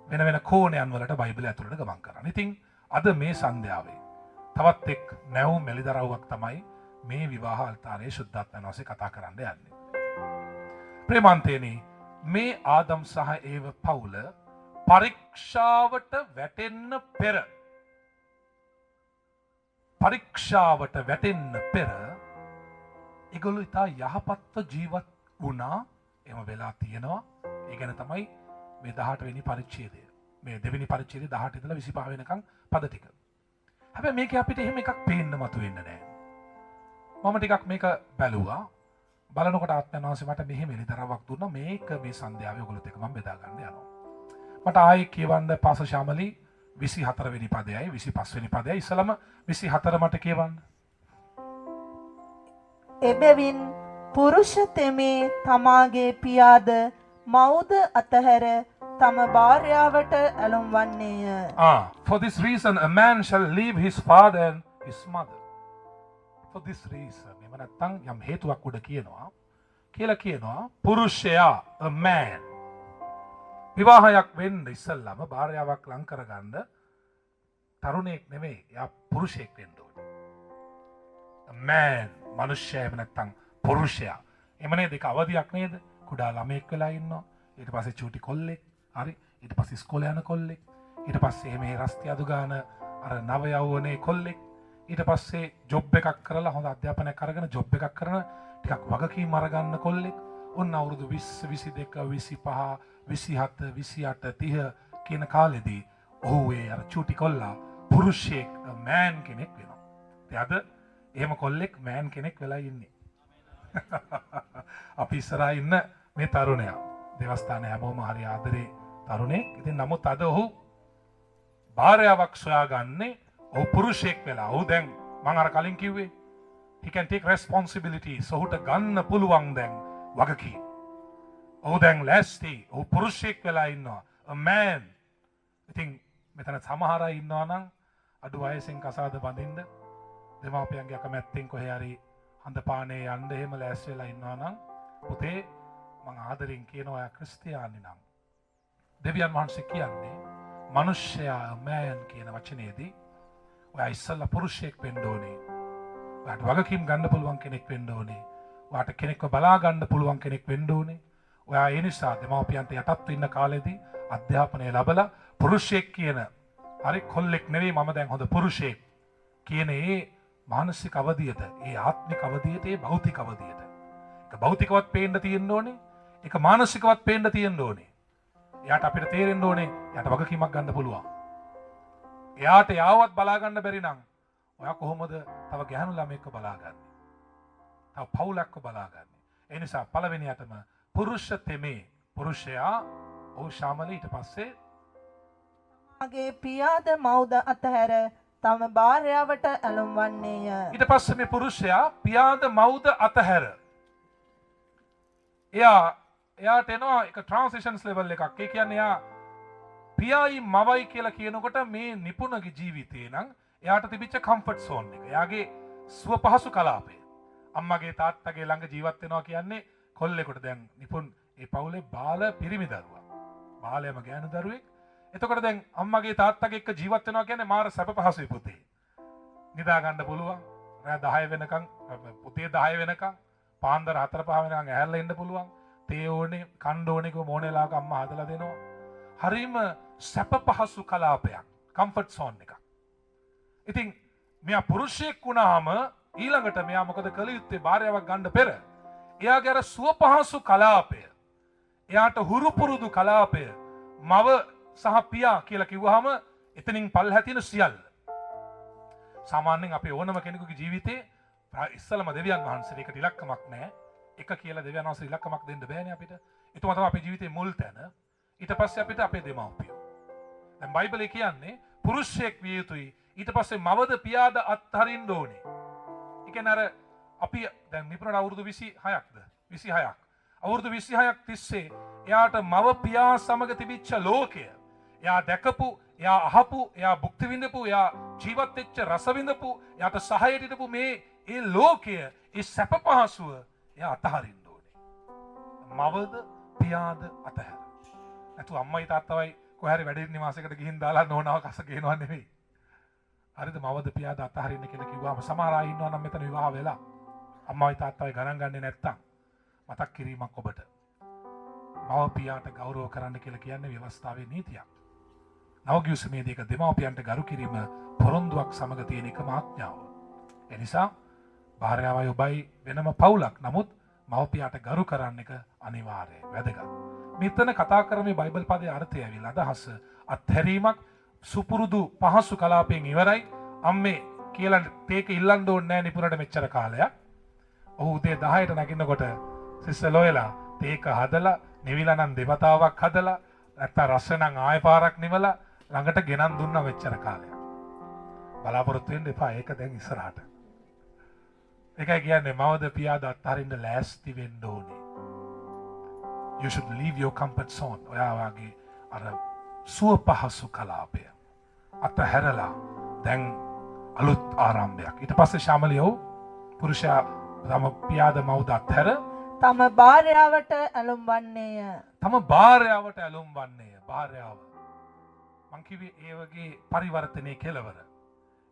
වෙන වෙන කෝණයන් වලට බයිබලය ඇතුළට ගමන් කරන්නේ. ඉතින් අද මේ සන්ධ්‍යාවේ තවත් එක් නැවුම් එළිදරව්වක් තමයි මේ විවාහ අල්තාරයේ ශුද්ධාත්මයන් වහන්සේ කතා කරන්න යන්නේ. ප්‍රේමන්තයනි, මේ ආදම් සහ ඒව පවුල පරීක්ෂාවට වැටෙන්න පෙර, පරීක්ෂාවට වැටෙන්න පෙර ඒගොල්ලෝ ඉතා යහපත්ව ජීවත් වුණා. එහෙම වෙලා තියෙනවා. ඒ ගැන තමයි මේ 18 වෙනි පරිච්ඡේදය. මේ දෙවෙනි පරිච්ඡේදය 18 ඉඳලා 25 වෙනකන් පද ටික. හැබැයි මේකේ අපිට එහෙම එකක් පේන්න මතුවෙන්නේ නැහැ. මම ටිකක් මේක බැලුවා. බලනකොට ආත්මයන් වහන්සේ මට මෙහෙම එළිදරව්වක් දුන්නා. මේක මේ සන්ධ්‍යාවේ ඔයගොල්ලොත් එක්ක මම බෙදා ගන්න යනවා. මට ආයේ කියවන්න පාස ශාමලි 24 වෙනි පදයයි 25 වෙනි පදයයි. ඉස්සලම 24 මට කියවන්න. එබැවින් පුරුෂ තෙමේ තමාගේ පියාද මව්ද අතහැර තම භාර්යාවට ඇලුම් වන්නේය. Ah, for this reason a man shall leave his father and his mother. For this reason, එහෙම නැත්නම් යම් හේතුවක් උඩ කියනවා කියලා කියනවා, පුරුෂයා, a man, විවාහයක් වෙන්න ඉස්සෙල්ලාම භාර්යාවක් ලං කරගන්න තරුණයෙක් නෙමෙයි, එයා පුරුෂයෙක් වෙන්න ඕනේ. A man, මනුෂ්‍යයා එහෙම නැත්නම් පුරුෂයා. එහෙම නේද? ඒක අවධියක් නේද? කුඩා ළමයෙක් වෙලා ඉන්නවා. ඊට පස්සේ චූටි කොල්ලෙක්. හරි. ඊට පස්සේ ඉස්කෝලේ යන කොල්ලෙක්. ඊට පස්සේ එහෙම රස්තියාදු ගාන අර නව යෞවනයේ කොල්ලෙක්. ඊට පස්සේ ජොබ් එකක් කරලා, හොඳ අධ්‍යාපනයක් අරගෙන ජොබ් එකක් කරන, ටිකක් වගකීම් අරගන්න කොල්ලෙක්. ඔන්න අවුරුදු 20, 22, 25, 27, 28, 30 කියන කාලෙදී ඔහු ඒ අර චූටි කොල්ලා පුරුෂයෙක්, මෑන් කෙනෙක් වෙනවා. ඉතින් අද එහෙම කොල්ලෙක්, මෑන් කෙනෙක් වෙලා ඉන්නේ. අපි ඉස්සරහා ඉන්න මේ තරුණයා දේවස්ථානයේ හැමෝම හරි ආදරේ තරුණයෙක්. ඉතින් නමුත් අද ඔහු භාර්යාවක් සොයාගන්නේ ඔහු පුරුෂයෙක් වෙලා. ඔහු දැන් මං අර කලින් කිව්වේ, he can take responsibilities. ඔහුට ගන්න පුළුවන් දැන් වගකීම්. ඔහු දැන් ලෑස්ති. ඔහු පුරුෂයෙක් වෙලා ඉන්නවා. A man. ඉතින් මෙතන සමහර අය ඉන්නවා නම් අඩු වයසෙන් කසාද බඳින්න, දෙමාපියන්ගේ අකමැත්තෙන් කොහේ හරි හඳපානේ යන්න එහෙම ලෑස්ති වෙලා ඉන්නවා නම්, පුතේ, මං ආදරෙන් කියනවා, ඔයා ක්‍රිස්තියානි නම් දෙවියන් වහන්සේ කියන්නේ මනුෂ්‍යයා, මෑන් කියන වචනයේදී ඔයා ඉස්සල්ලා පුරුෂයෙක් වෙන්න ඕනේ. ඔයාට වගකීම් ගන්න පුළුවන් කෙනෙක් වෙන්න ඕනේ. ඔයාට කෙනෙක්ව බලා ගන්න පුළුවන් කෙනෙක් වෙන්න ඕනේ. ඔයා ඒ නිසා දෙමව්පියන්ට යටත් වෙන්න කාලෙදී අධ්‍යාපනය ලැබලා පුරුෂයෙක් කියන, හරි කොල්ලෙක් නෙවෙයි මම දැන් හොඳ පුරුෂයෙක් කියන ඒ මානසික අවධියට, ඒ ආත්මික අවධියට, ඒ භෞතික අවධියට. ඒක භෞතිකවත් පේන්න තියෙන්න ඕනේ, ඒක මානසිකවත් පේන්න තියෙන්න ඕනේ. එයාට අපිට තේරෙන්න ඕනේ එයාට වගකීමක් ගන්න පුළුවන්. එයාට යාවත් බලා ගන්න බැරි නම් ඔයා කොහොමද තව ගැහණු ළමයෙක්ව බලාගන්නේ? තව පවුලක්ව බලාගන්නේ? ඒ නිසා පළවෙනියටම පුරුෂ තෙමේ, පුරුෂයා ඔහු ශාමලී ඊට පස්සේ තමාගේ පියාද මව්ද අතහැර තම භාර්යාවට ඇලුම් වන්නේය. ඊට පස්සේ මේ පුරුෂයා පියාද මව්ද අතහැර එයාට එනවා එක ට්‍රාන්සිෂන්ස් ලෙවල් එකක්. ඒ කියන්නේ එයා පියායි මවයි කියලා කියනකොට මේ නිපුණගේ ජීවිතේ නම් එයාට තිබිච්ච කම්ෆර්ට් සෝන් එක, එයාගේ සුව පහසු කලාපය. අම්මගේ තාත්තගේ ළඟ ජීවත් වෙනවා කියන්නේ කොල්ලෙකුට දැන් නිපුන් ඒ පවුලේ බාල පිරිමි දරුවා, බාලයම ගෑනු දරුවෙක්. එතකොට දැන් අම්මගේ තාත්තගේ එක්ක ජීවත් වෙනවා කියන්නේ මාර සැප පහසුයි පුතේ. නිදා ගන්න පුළුවන් රෑ 10 වෙනකන්, පුතේ 10 වෙනකන්, පාන්දර 4 5 වෙනකන් ඇහැරලා ඉන්න පුළුවන්. තේ ඕනේ, කණ්ඩ ඕනේ කො මොන වෙලාවක අම්මා හදලා දෙනවා. හරිම සැප පහසු කලාපයක්, කම්ෆර්ට් සෝන් එකක්. ඉතින් මෙයා පුරුෂයෙක් වුණාම ඊළඟට මෙයා මොකද කළ යුත්තේ? භාර්යාවක් ගන්න පෙර එයාගේ අර සුව පහසු කලාපය, එයාට හුරු පුරුදු කලාපය, මව සහ පියා කියලා කිව්වහම එතනින් පල්ලෙහා තියෙන සියල්ල. සාමාන්‍යයෙන් අපේ ඕනම කෙනෙකුගේ ජීවිතේ ඉස්සලම දෙවියන් වහන්සේට ඒකට ඉලක්කමක් නැහැ. එක කියලා දෙවියන් වහන්සේ ඉලක්කමක් දෙන්න බෑනේ අපිට. එතුමා තමයි අපේ ජීවිතේ මුල් තැන. ඊට පස්සේ අපිට අපේ දෙමව්පියෝ. දැන් බයිබලයේ කියන්නේ පුරුෂයෙක් විය යුතුයි. ඊට පස්සේ මවද පියාද අත්හරින්න ඕනේ. ඒ කියන්නේ අර අපි දැන් නිපුණට අවුරුදු 26ක්ද? 26ක්. අවුරුදු 26ක් තිස්සේ එයාට මව පියා සමග තිබිච්ච ලෝකය, එයා දැකපු, එයා අහපු, එයා භුක්ති විඳපු, එයා ජීවත් වෙච්ච රස විඳපු, එයාට සහායට හිටපු මේ ඒ ලෝකය, ඒ සැප පහසුව එයා අතහරින්න ඕනේ. මවද පියාද අතහැර. නැතු අම්මයි තාත්තවයි කොහේ හරි වැඩි නිවාසයකට ගිහින් දාලා නෝනාව කස ගේනවා නෙවෙයි. හරිද? මවද පියාද අතහරින්න කියලා කිව්වම සමහර අය ඉන්නවා නම් මෙතන විවාහ වෙලා අම්මයි තාත්තවයි ගණන් ගන්නේ නැත්තම් මතක් කිරීමක් ඔබට. මව පියාට ගෞරව කරන්න කියලා කියන්නේ ව්‍යවස්ථාවේ නීතියක්. නවගිවිසුමේදී ඒක දෙමව්පියන්ට ගරු කිරීම පොරොන්දුවක් සමග තියෙන එකම ආඥාව. ඒ නිසා භාර්යාවයි ඔබයි වෙනම පවුලක්. නමුත් මව්පියාට ගරු කරන්න එක අනිවාර්යයි, වැදගත්. මෙතන කතා කරන්නේ බයිබල් පදයේ අර්ථය ඇවිල්ලා අදහස අත්හැරීමක්, සුපුරුදු පහසු කලාපයෙන් ඉවරයි. අම්මේ කියලා තේක ඉල්ලන්න ඕනේ නෑ නිපුණට මෙච්චර කාලයක්. ඔහු උදේ 10ට නැගිනකොට සිස්ටර් ලොයලා තේක හදලා, නිවිලා නම් දෙවතාවක් හදලා, නැත්තම් රස නම් ආය පාරක් නිවලා ළඟට ගෙනන් දුන්නා මෙච්චර කාලයක්. බලාපොරොත්තු වෙන්න එපා, ඒක දැන් ඉස්සරහට. ඒකයි කියන්නේ මවද පියාද අත්හරින්න ලෑස්ති වෙන්න ඕනේ. You should leave your comfort zone. ඔයා වාගේ අර සුව පහසු කලාපය අතහැරලා දැන් අලුත් ආරම්භයක්. ඊට පස්සේ ශාමලිය ඔව් පුරුෂයා තම පියාද මව්ද අත්හැර තම භාර්යාවට ඇලුම් වන්නේය. තම භාර්යාවට ඇලුම් වන්නේය. භාර්යාව. මං කිව්වේ ඒ වගේ පරිවර්තනයේ කෙලවර.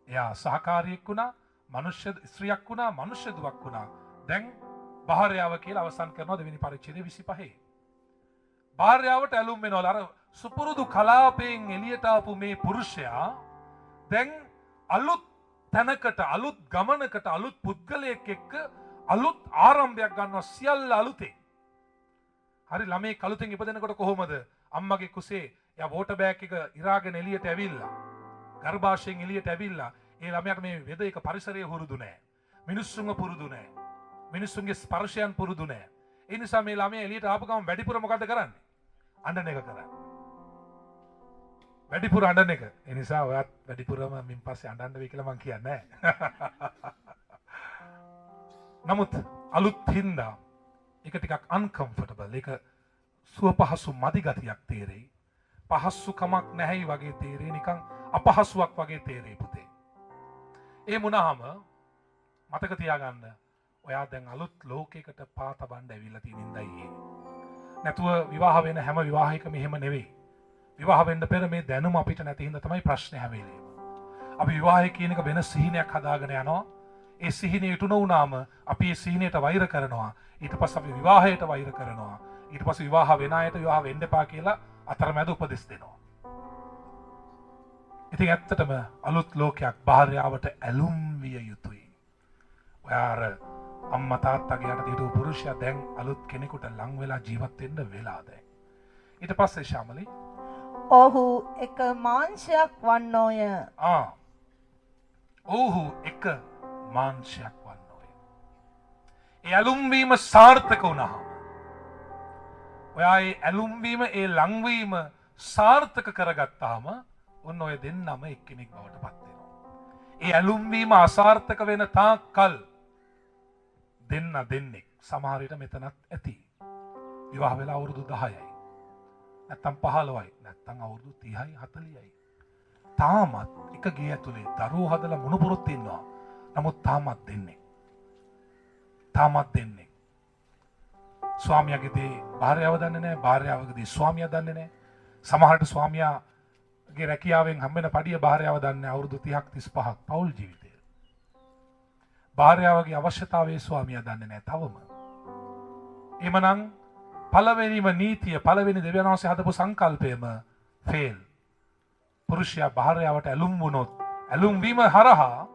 එයා සහකාරියෙක් වුණා, මනුෂ්‍ය ස්ත්‍රියක් වුණා, මනුෂ්‍ය දුවක් වුණා. දැන් භාර්යාව කියලා අවසන් කරනවා දෙවෙනි පරිච්ඡේදයේ 25. භාර්යාවට ඇලුම් වෙනවා. අර සුපුරුදු කලාපයෙන් එළියට ආපු මේ පුරුෂයා දැන් අලුත් තැනකට, අලුත් ගමනකට, අලුත් පුද්ගලයෙක් එක්ක අලුත් ආරම්භයක් ගන්නවා. සියල්ල අලුතෙන්. හරි, ළමයි අලුතෙන් ඉපදෙනකොට කොහොමද? අම්මගේ කුසේ එයා වෝටර් බෑග් එක ඉරාගෙන එළියට ඇවිල්ලා, ගර්භාෂයෙන් එළියට ඇවිල්ලා, ඒ ළමයාට මේ වෙද එක පරිසරය හුරුදු නෑ. මිනිස්සුන්ව පුරුදු නෑ. මිනිස්සුන්ගේ ස්පර්ශයන් පුරුදු නෑ. ඒ නිසා මේ ළමයා එළියට ආපු ගමන් වැඩිපුර මොකද්ද කරන්නේ? අඬන එක කරන්නේ. වැඩිපුර අඬන එක. ඒ නිසා ඔයත් වැඩිපුරම මින් පස්සේ අඬන්න වෙයි කියලා මං කියන්නේ නෑ. නමුත් අලුත් හින්දා ඒක ටිකක් අන්කම්ෆර්ටබල්. ඒක සුව පහසු මදි ගතියක් තේරෙයි. පහසුකමක් නැහැයි වගේ තේරෙයි. නිකන් අපහසුයක් වගේ තේරෙයි පුතේ. ඒ වුණාම මතක තියාගන්න, ඔයා දැන් අලුත් ලෝකයකට පා තබන්න ඇවිල්ලා තියෙන හින්දායි ඒ. නැතුව විවාහ වෙන හැම විවාහයකම එහෙම නෙවෙයි. විවාහ වෙන්න පෙර මේ දැනුම අපිට නැති හින්දා තමයි ප්‍රශ්නේ හැම වෙලේම. අපි විවාහය කියන එක වෙන සිහිනයක් හදාගෙන යනවා. ඒ සිහිනය ඉටු නොවුනාම අපි ඒ සිහිනයට වෛර කරනවා. ඊට පස්සේ අපි විවාහයට වෛර කරනවා. ඊට පස්සේ විවාහ වෙන අයට විවාහ වෙන්න එපා කියලා අතරමැද උපදෙස් දෙනවා. ඉතින් ඇත්තටම අලුත් ලෝකයක් භාර්යාවට ඇලුම් විය යුතුයි. ඔයා අර අම්මා තාත්තගේ යටතේ හිටපු පුරුෂයා දැන් අලුත් කෙනෙකුට ලං වෙලා ජීවත් වෙන්න වෙලා දැන්. ඊට පස්සේ ශාමලි, ඔහු එක මාංශයක් වන්නෝය. ඔහු එක මාංශයක් වන්නෝය. ඒ ඇලුම් වීම සාර්ථක වුණාම, ඔයා ඒ ඇලුම් වීම, ඒ ලංවීම සාර්ථක කරගත්තාම ඔන්න ඔය දෙන්නම එක්කෙනෙක් බවට පත් වෙනවා. ඒ ඇලුම් වීම අසාර්ථක වෙන තාක් කල් දෙන්න දෙන්නෙක්. සමහර විට මෙතනත් ඇති. විවාහ වෙලා අවුරුදු 10යි. නැත්තම් 15යි. නැත්තම් අවුරුදු 30යි 40යි. තාමත් එක ගේ ඇතුලේ දරුවෝ හදලා මුණුපුරුත් ඉන්නවා. නමුත් තාමත් දෙන්නෙක්. තාමත් දෙන්නෙක්. ස්වාමියාගේ දේ භාර්යාව දන්නේ නැහැ, භාර්යාවගේ දේ ස්වාමියා දන්නේ නැහැ. සමහරට ස්වාමියාගේ රැකියාවෙන් හම්බෙන පඩිය භාර්යාව දන්නේ නැහැ අවුරුදු 30ක් 35ක් පෞල් ජීවිතය. භාර්යාවගේ අවශ්‍යතාවය ස්වාමියා දන්නේ නැහැ තවම. එමනම් පළවෙනිම නීතිය, පළවෙනි දෙවියන් වහන්සේ හදපු සංකල්පයම ෆේල්. පුරුෂයා භාර්යාවට ඇලුම් වුණොත්, ඇලුම් වීම හරහා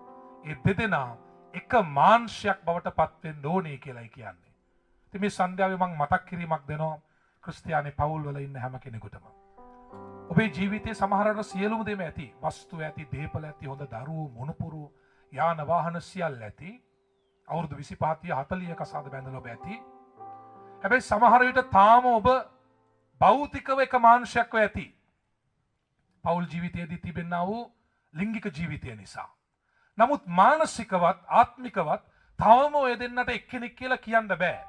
ඒ දෙදෙනා එක මාංශයක් බවට පත් වෙන්න ඕනේ කියලායි කියන්නේ. ඉතින් මේ සන්ධ්‍යාවේ මං මතක් කිරීමක් දෙනවා ක්‍රිස්තියානි පවුල් වල ඉන්න හැම කෙනෙකුටම. ඔබේ ජීවිතයේ සමහරවිට සියලුම දේම ඇති. වස්තු ඇති, දේපල ඇති, හොඳ දරුවෝ, මුණුපුරු, යාන වාහන සියල්ල ඇති. අවුරුදු 25 30 40 කසාද බැඳලා ඔබ ඇති. හැබැයි සමහර විට තාම ඔබ භෞතිකව එක මාංශයක්ව ඇති. පෞල් ජීවිතයේදී තිබෙනා වූ ලිංගික ජීවිතය නිසා. නමුත් මානසිකවත් ආත්මිකවත් තවම ඔය දෙන්නට එක්කෙනෙක් කියලා කියන්න බෑ.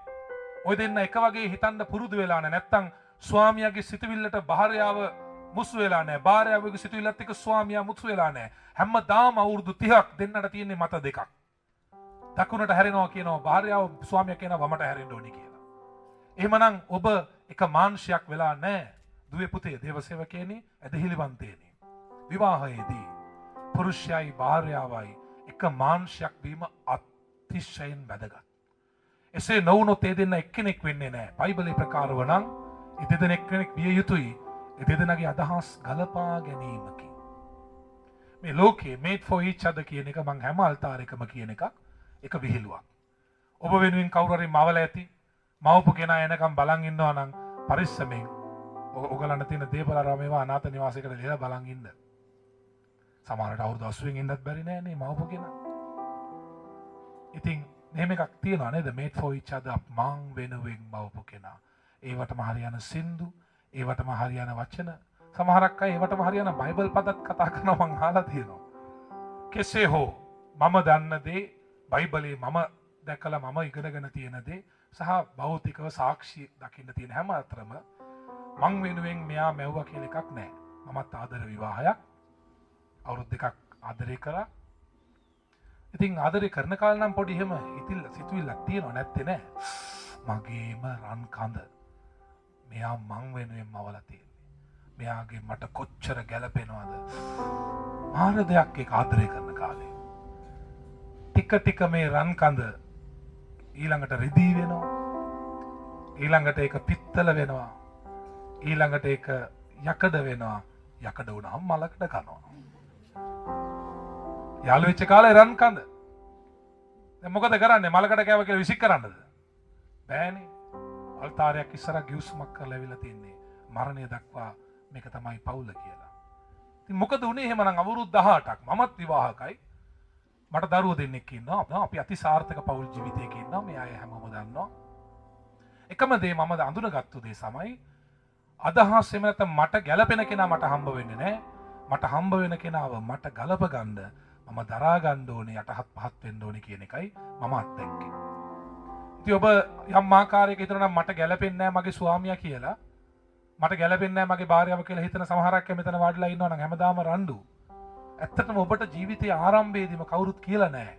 ඔය දෙන්න එක වගේ හිතන්න පුරුදු වෙලා නැහැ. නැත්තම් ස්වාමියාගේ සිතුවිල්ලට භාර්යාව මුසු වෙලා නැහැ. භාර්යාවගේ සිතුවිල්ලත් එක්ක ස්වාමියා මුසු වෙලා නැහැ. හැමදාම අවුරුදු 30ක් දෙන්නට තියෙන්නේ මත දෙකක්. දකුණට හැරෙනවා කියනවා භාර්යාව, ස්වාමියා කියනවා වමට හැරෙන්න ඕනි කියලා. එහෙමනම් ඔබ එක මාංශයක් වෙලා නැහැ. දුවේ පුතේ, දේව සේවකයනි, ඇදහිලිවන්තයනි. විවාහයේදී පුරුෂයයි භාර්යාවයි එක මාංශයක් වීම අතිශයින් වැදගත්. එසේ නොවුනොත් ඒ දෙන්න එක්කෙනෙක් වෙන්නේ නැහැ. බයිබලයේ ප්‍රකාරව නම් ඒ දෙදෙනෙක් එක්කෙනෙක් විය යුතුයි. ඒ දෙදෙනාගේ අදහස් ගලපා ගැනීමකින්. මේ ලෝකයේ made for each other කියන එක මං හැම අල්තාරයකම කියන එකක්. එක විහිළුවක්. ඔබ වෙනුවෙන් කවුරු හරි මවලා ඇති. මවපු කෙනා එනකම් බලන් ඉන්නවා නම් පරිස්සමෙන් ඔයගලන්ට තියෙන දේපල අරවා මේවා අනාථ නිවාසයකට ලියලා බලන් ඉන්න. සමහරට අවුරුදු 80 ඉන්නත් බැරි නෑ නේ මවපු කෙනා. ඉතින් මෙහෙම එකක් තියෙනවා නේද? Made for each other, මං වෙනුවෙන් මවපු කෙනා. ඒවටම හරියන සින්දු, ඒවටම හරියන වචන, සමහරක් අය ඒවටම හරියන බයිබල් පදත් කතා කරනවා මං අහලා තියෙනවා. කෙසේ හෝ මම දන්න දේ, බයිබලයේ මම දැකලා මම ඉගෙනගෙන තියෙන දේ සහ භෞතිකව සාක්ෂි දකින්න තියෙන හැම අතරම මං වෙනුවෙන් මෙයා මැව්වා කියලා එකක් නෑ. මමත් ආදර විවාහයක් අවුරුදු දෙකක් ආදරය කරා. ඉතින් ආදරය කරන කාලේ නම් පොඩි එහෙම හිතිල්ල සිතුවිල්ලක් තියෙනව නැත්තේ නෑ. මගේම රන් කඳ මෙයා මං වෙනුවෙන් මවලා තියෙන්නේ. මෙයාගේ මට කොච්චර ගැලපෙනවද? මාර දෙයක් ඒක ආදරය කරන කාලේ. ටික ටික මේ රන් කඳ ඊළඟට රිදී වෙනවා. ඊළඟට ඒක පිත්තල වෙනවා. ඊළඟට ඒක යකඩ වෙනවා. යකඩ වුණාම මලකඩ කනවා. යාළු වෙච්ච කාලේ රන් කඳ. දැන් මොකද කරන්නේ? මලකඩ කෑව කියලා විසික් කරන්නද? බෑනේ. අල්තාරයක් ඉස්සරහ ගිවිසුමක් කරලා ඇවිල්ලා තින්නේ. මරණය දක්වා මේක තමයි පවුල කියලා. ඉතින් මොකද උනේ එහෙමනම් අවුරුදු 18ක් මමත් විවාහකයි. මට දරුවෝ දෙන්නෙක් ඉන්නවා. අපි අති සාර්ථක පවුල් ජීවිතයක ඉන්නවා. මේ අය හැමෝම දන්නවා. එකම දේ මම අඳුනගත්තු දේ තමයි අදහස් එහෙම නැත්නම් මට ගැළපෙන කෙනා මට හම්බ වෙන්නේ නැහැ. මට හම්බ වෙන කෙනාව මට ගලප ගන්න මම දරා ගන්න ඕනේ, යටහත් පහත් වෙන්න ඕනේ කියන එකයි මම අත්දැක්කේ. ඉතින් ඔබ යම් ආකාරයක හිතනවා නම් මට ගැළපෙන්නේ නැහැ මගේ ස්වාමියා කියලා, මට ගැළපෙන්නේ නැහැ මගේ භාර්යාව කියලා හිතන සමහරක් අය මෙතන වාඩිලා ඉන්නවා නම් හැමදාම රණ්ඩු. ඇත්තටම ඔබට ජීවිතයේ ආරම්භයේදීම කවුරුත් කියලා නැහැ.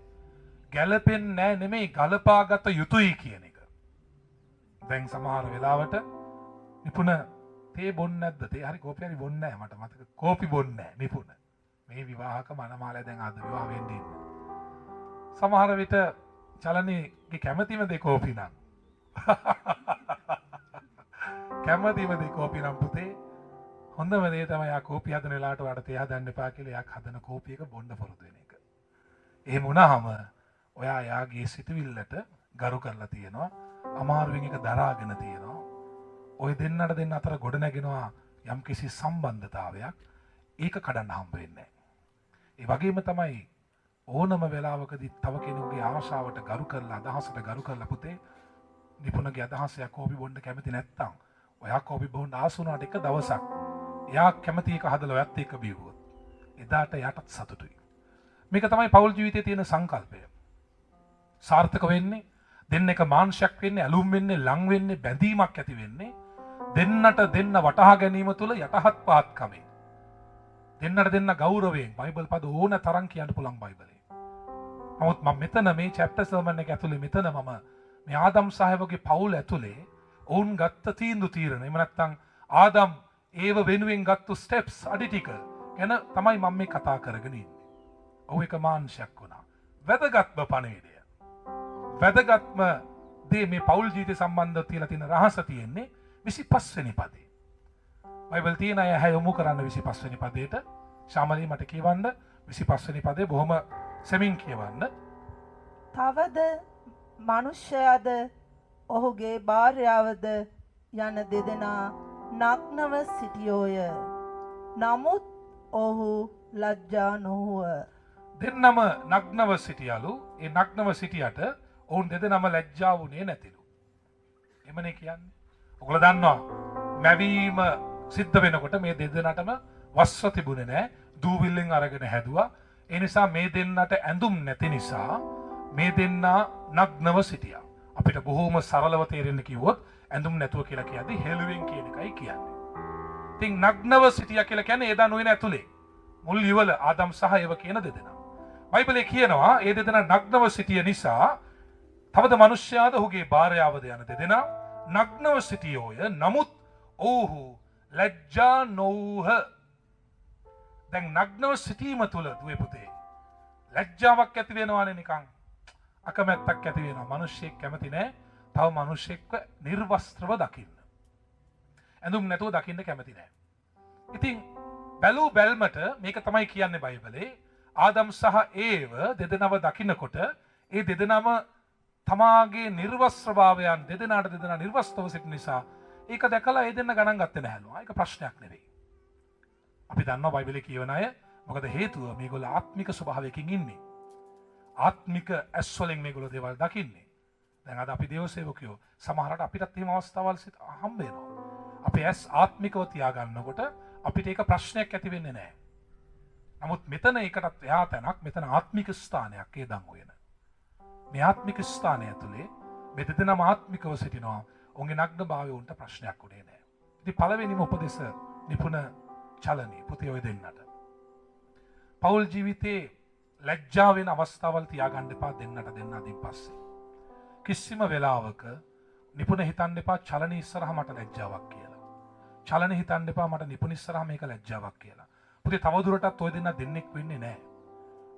ගැළපෙන්නේ නැහැ නෙමෙයි, ගලපාගත යුතුයි කියන එක. දැන් සමහර වෙලාවට නිපුණ තේ බොන්නේ නැද්ද? තේ හරි කෝපි හරි බොන්නේ නැහැ, මට මතක. කෝපි බොන්නේ නැහැ නිපුණ. මේ විවාහක මනමාලය දැන් අද විවාහ වෙන්න ඉන්න. සමහර විට චලනීගේ කැමතිම දේ කෝපි නම්. කැමතිම දේ කෝපි නම් පුතේ හොඳම දේ තමයි යා කෝපි හදන වෙලාවට ඔයාට තේ හදන්න එපා කියලා එයා හදන කෝපි එක බොන්න පුරුදු වෙන එක. එහෙම වුණාම ඔයා එයාගේ සිතුවිල්ලට ගරු කරලා තියෙනවා. අමාරුවෙන් එක දරාගෙන තියෙනවා. ඔය දෙන්නට දෙන්න අතර ගොඩ නැගෙනවා යම්කිසි සම්බන්ධතාවයක්. ඒක කඩන්න හම්බ වෙන්නේ නැහැ. ඒ වගේම තමයි ඕනම වෙලාවකදී තව කෙනෙකුගේ ආශාවට ගරු කරලා අදහසට ගරු කරලා පුතේ නිපුණගේ අදහස එයා කෝපි බොන්න කැමති නැත්තම් ඔයා කෝපි බොන්න ආස වුණාට එක දවසක් එයා කැමති එක හදලා ඔයත් එක්ක බිව්වොත් එදාට එයාටත් සතුටුයි. මේක තමයි පෞල් ජීවිතයේ තියෙන සංකල්පය. සාර්ථක වෙන්නේ දෙන්න එක මාංශයක් වෙන්නේ, ඇලුම් වෙන්නේ, ලං වෙන්නේ, බැඳීමක් ඇති වෙන්නේ දෙන්නට දෙන්න වටහා ගැනීම තුළ යටහත් පහත්කමෙන්. දෙන්නට දෙන්න ගෞරවයෙන්. බයිබල් පද ඕන තරම් කියන්න පුළුවන් බයිබලේ. නමුත් මම මෙතන මේ චැප්ටර් සර්මන් එක ඇතුලේ මෙතන මම මේ ආදම් සහයවගේ පවුල ඇතුලේ ඔවුන් ගත්ත තීන්දුව තීරණ, එහෙම නැත්නම් ආදම් ඒව වෙනුවෙන් ගත්තු ස්ටෙප්ස් අඩි ටික ගැන තමයි මම මේ කතා කරගෙන ඉන්නේ. ඔහු එක මාංශයක් වුණා. වැදගත්ම පණිවිඩය, වැදගත්ම දේ මේ පවුල් ජීවිතය සම්බන්ධව තියලා තියෙන රහස තියෙන්නේ 25 වෙනි පදේ. බයිබල් තියෙන අය ඇහැ යොමු කරන්න 25 වෙනි පදයට. ශාමලී මට කියවන්න 25 වෙනි පදේ බොහොම සෙමින් කියවන්න. තවද මනුෂ්‍යයාද ඔහුගේ භාර්යාවද යන දෙදෙනා නග්නව සිටියෝය. නමුත් ඔහු ලැජ්ජා නොහුව. දෙන්නම නග්නව සිටියලු. ඒ නග්නව සිටියට ඔවුන් දෙදෙනම ලැජ්ජා වුණේ නැතිලු. එමනේ කියන්නේ. ඔයගොල්ලෝ දන්නවා මැවීම සිද්ධ වෙනකොට මේ දෙදෙනාටම වස්ත්‍ර තිබුණේ නැහැ. දූවිල්ලෙන් අරගෙන හැදුවා. ඒ නිසා මේ දෙන්නට ඇඳුම් නැති නිසා මේ දෙන්නා නග්නව සිටියා. අපිට බොහෝම සරලව තේරෙන්න කිව්වොත් ඇඳුම් නැතුව කියලා කියද්දි හෙළුවෙන් කියන එකයි කියන්නේ. ඉතින් නග්නව සිටියා කියලා කියන්නේ ඒ දනුවෙන ඇතුලේ මුල් යුවල ආදම් සහ ඒව කියන දෙදෙනා. බයිබලයේ කියනවා ඒ දෙදෙනා නග්නව සිටිය නිසා තවද මනුෂ්‍යයාද ඔහුගේ භාර්යාවද යන දෙදෙනා නග්නව සිටියෝය. නමුත් ඔව්හු ලැජ්ජා නොවූහ. දැන් නග්නව සිටීම තුළ දුවේ පුතේ ලැජ්ජාවක් ඇති වෙනවානේ, නිකන් අකමැත්තක් ඇති වෙනවා. මිනිස්සෙක් කැමති නෑ තව මිනිස්සෙක්ව නිර්වස්ත්‍රව දකින්න. ඇඳුම් නැතුව දකින්න කැමති නෑ. ඉතින් බැලූ බැල්මට මේක තමයි කියන්නේ බයිබලේ. ආදම් සහ ඒව දෙදෙනව දකින්නකොට ඒ දෙදෙනම තමාගේ නිර්වස්ත්‍රභාවයන් දෙදෙනාට දෙදෙනා නිර්වස්ත්‍රව සිටින නිසා ඒක දැකලා ඒ දෙන්න ගණන් ගත්තේ නැහැලු. ඒක ප්‍රශ්නයක් නෙවෙයි. අපි දන්නවා බයිබලේ කියවන අය මොකද හේතුව මේගොල්ලෝ ආත්මික ස්වභාවයකින් ඉන්නේ. ආත්මික ඇස් වලින් මේගොල්ලෝ දේවල් දකින්නේ. දැන් අද අපි දේව සේවකයෝ සමහරවිට අපිටත් එහෙම අවස්ථාවල් හම්බ වෙනවා. අපේ ඇස් ආත්මිකව තියාගන්නකොට අපිට ඒක ප්‍රශ්නයක් ඇති වෙන්නේ නැහැ. නමුත් මෙතන ඒකටත් එහා තැනක්, මෙතන ආත්මික ස්ථානයක් ඒ දන් හොයන. මේ ආත්මික ස්ථානය ඇතුලේ මේ දෙදෙනාම ආත්මිකව සිටිනවා. ඔවුන්ගේ නග්න භාවය උන්ට ප්‍රශ්නයක් උනේ නැහැ. ඉතින් පළවෙනිම උපදේශ නිපුණ චලනී පුතේ ඔය දෙන්නට. පෞල් ජීවිතේ ලැජ්ජා වෙන අවස්ථාවල් තියාගන්න එපා දෙන්නට දෙන්න අදින් පස්සේ. කිසිම වෙලාවක නිපුණ හිතන්න එපා චලනී ඉස්සරහා මට ලැජ්ජාවක් කියලා. චලනී හිතන්න එපා මට නිපුණ ඉස්සරහා මේක ලැජ්ජාවක් කියලා. පුතේ තවදුරටත් ඔය දෙන්න දෙන්නෙක් වෙන්නේ නැහැ.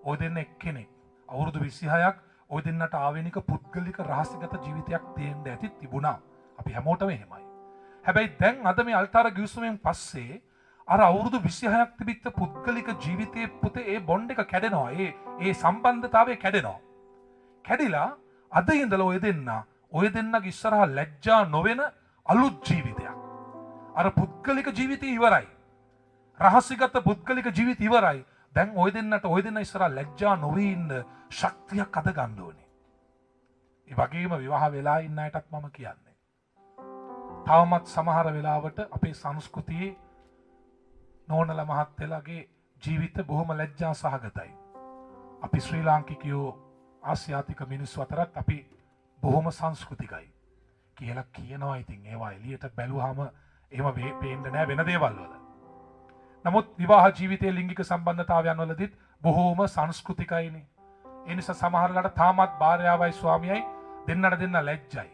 ඔය දෙන්න එක්කෙනෙක්. අවුරුදු 26ක් ඔය දෙන්නට ආවේනික පුද්ගලික රහසිගත ජීවිතයක් තියෙන්න ඇති තිබුණා. අපි හැමෝටම එහෙමයි. හැබැයි දැන් අද මේ අල්තාර ගිවිසුමෙන් පස්සේ අර අවුරුදු 26ක් තිබිච්ච පුද්ගලික ජීවිතයේ පුතේ ඒ බොන්ඩ් එක කැඩෙනවා. ඒ ඒ සම්බන්ධතාවය කැඩෙනවා. කැඩිලා අද ඉඳලා ඔය දෙන්නගේ ඉස්සරහා ලැජ්ජා නොවන අලුත් ජීවිතයක්. අර පුද්ගලික ජීවිතය ඉවරයි. රහසිගත පුද්ගලික ජීවිත ඉවරයි. දැන් ඔය දෙන්නට ඔය දෙන්න ඉස්සරහා ලැජ්ජා නොවී ඉන්න ශක්තියක් අද ගන්න ඕනේ. ඒ වගේම විවාහ වෙලා ඉන්න අයටත් මම කියන්නේ. තවමත් සමහර වෙලාවට අපේ සංස්කෘතියේ නෝනලා මහත්තයලාගේ ජීවිත බොහොම ලැජ්ජා සහගතයි. අපි ශ්‍රී ලාංකිකයෝ ආසියාතික මිනිස්සු අතරත් අපි බොහොම සංස්කෘතිකයි කියලා කියනවා. ඉතින් ඒවා එළියට බැලුවාම එහෙම පේන්නේ නෑ වෙන දේවල් වල. නමුත් විවාහ ජීවිතයේ ලිංගික සම්බන්ධතාවයන් වලදීත් බොහොම සංස්කෘතිකයිනේ. ඒ නිසා සමහර වෙලාවට තාමත් භාර්යාවයි ස්වාමියයි දෙන්නට දෙන්න ලැජ්ජයි.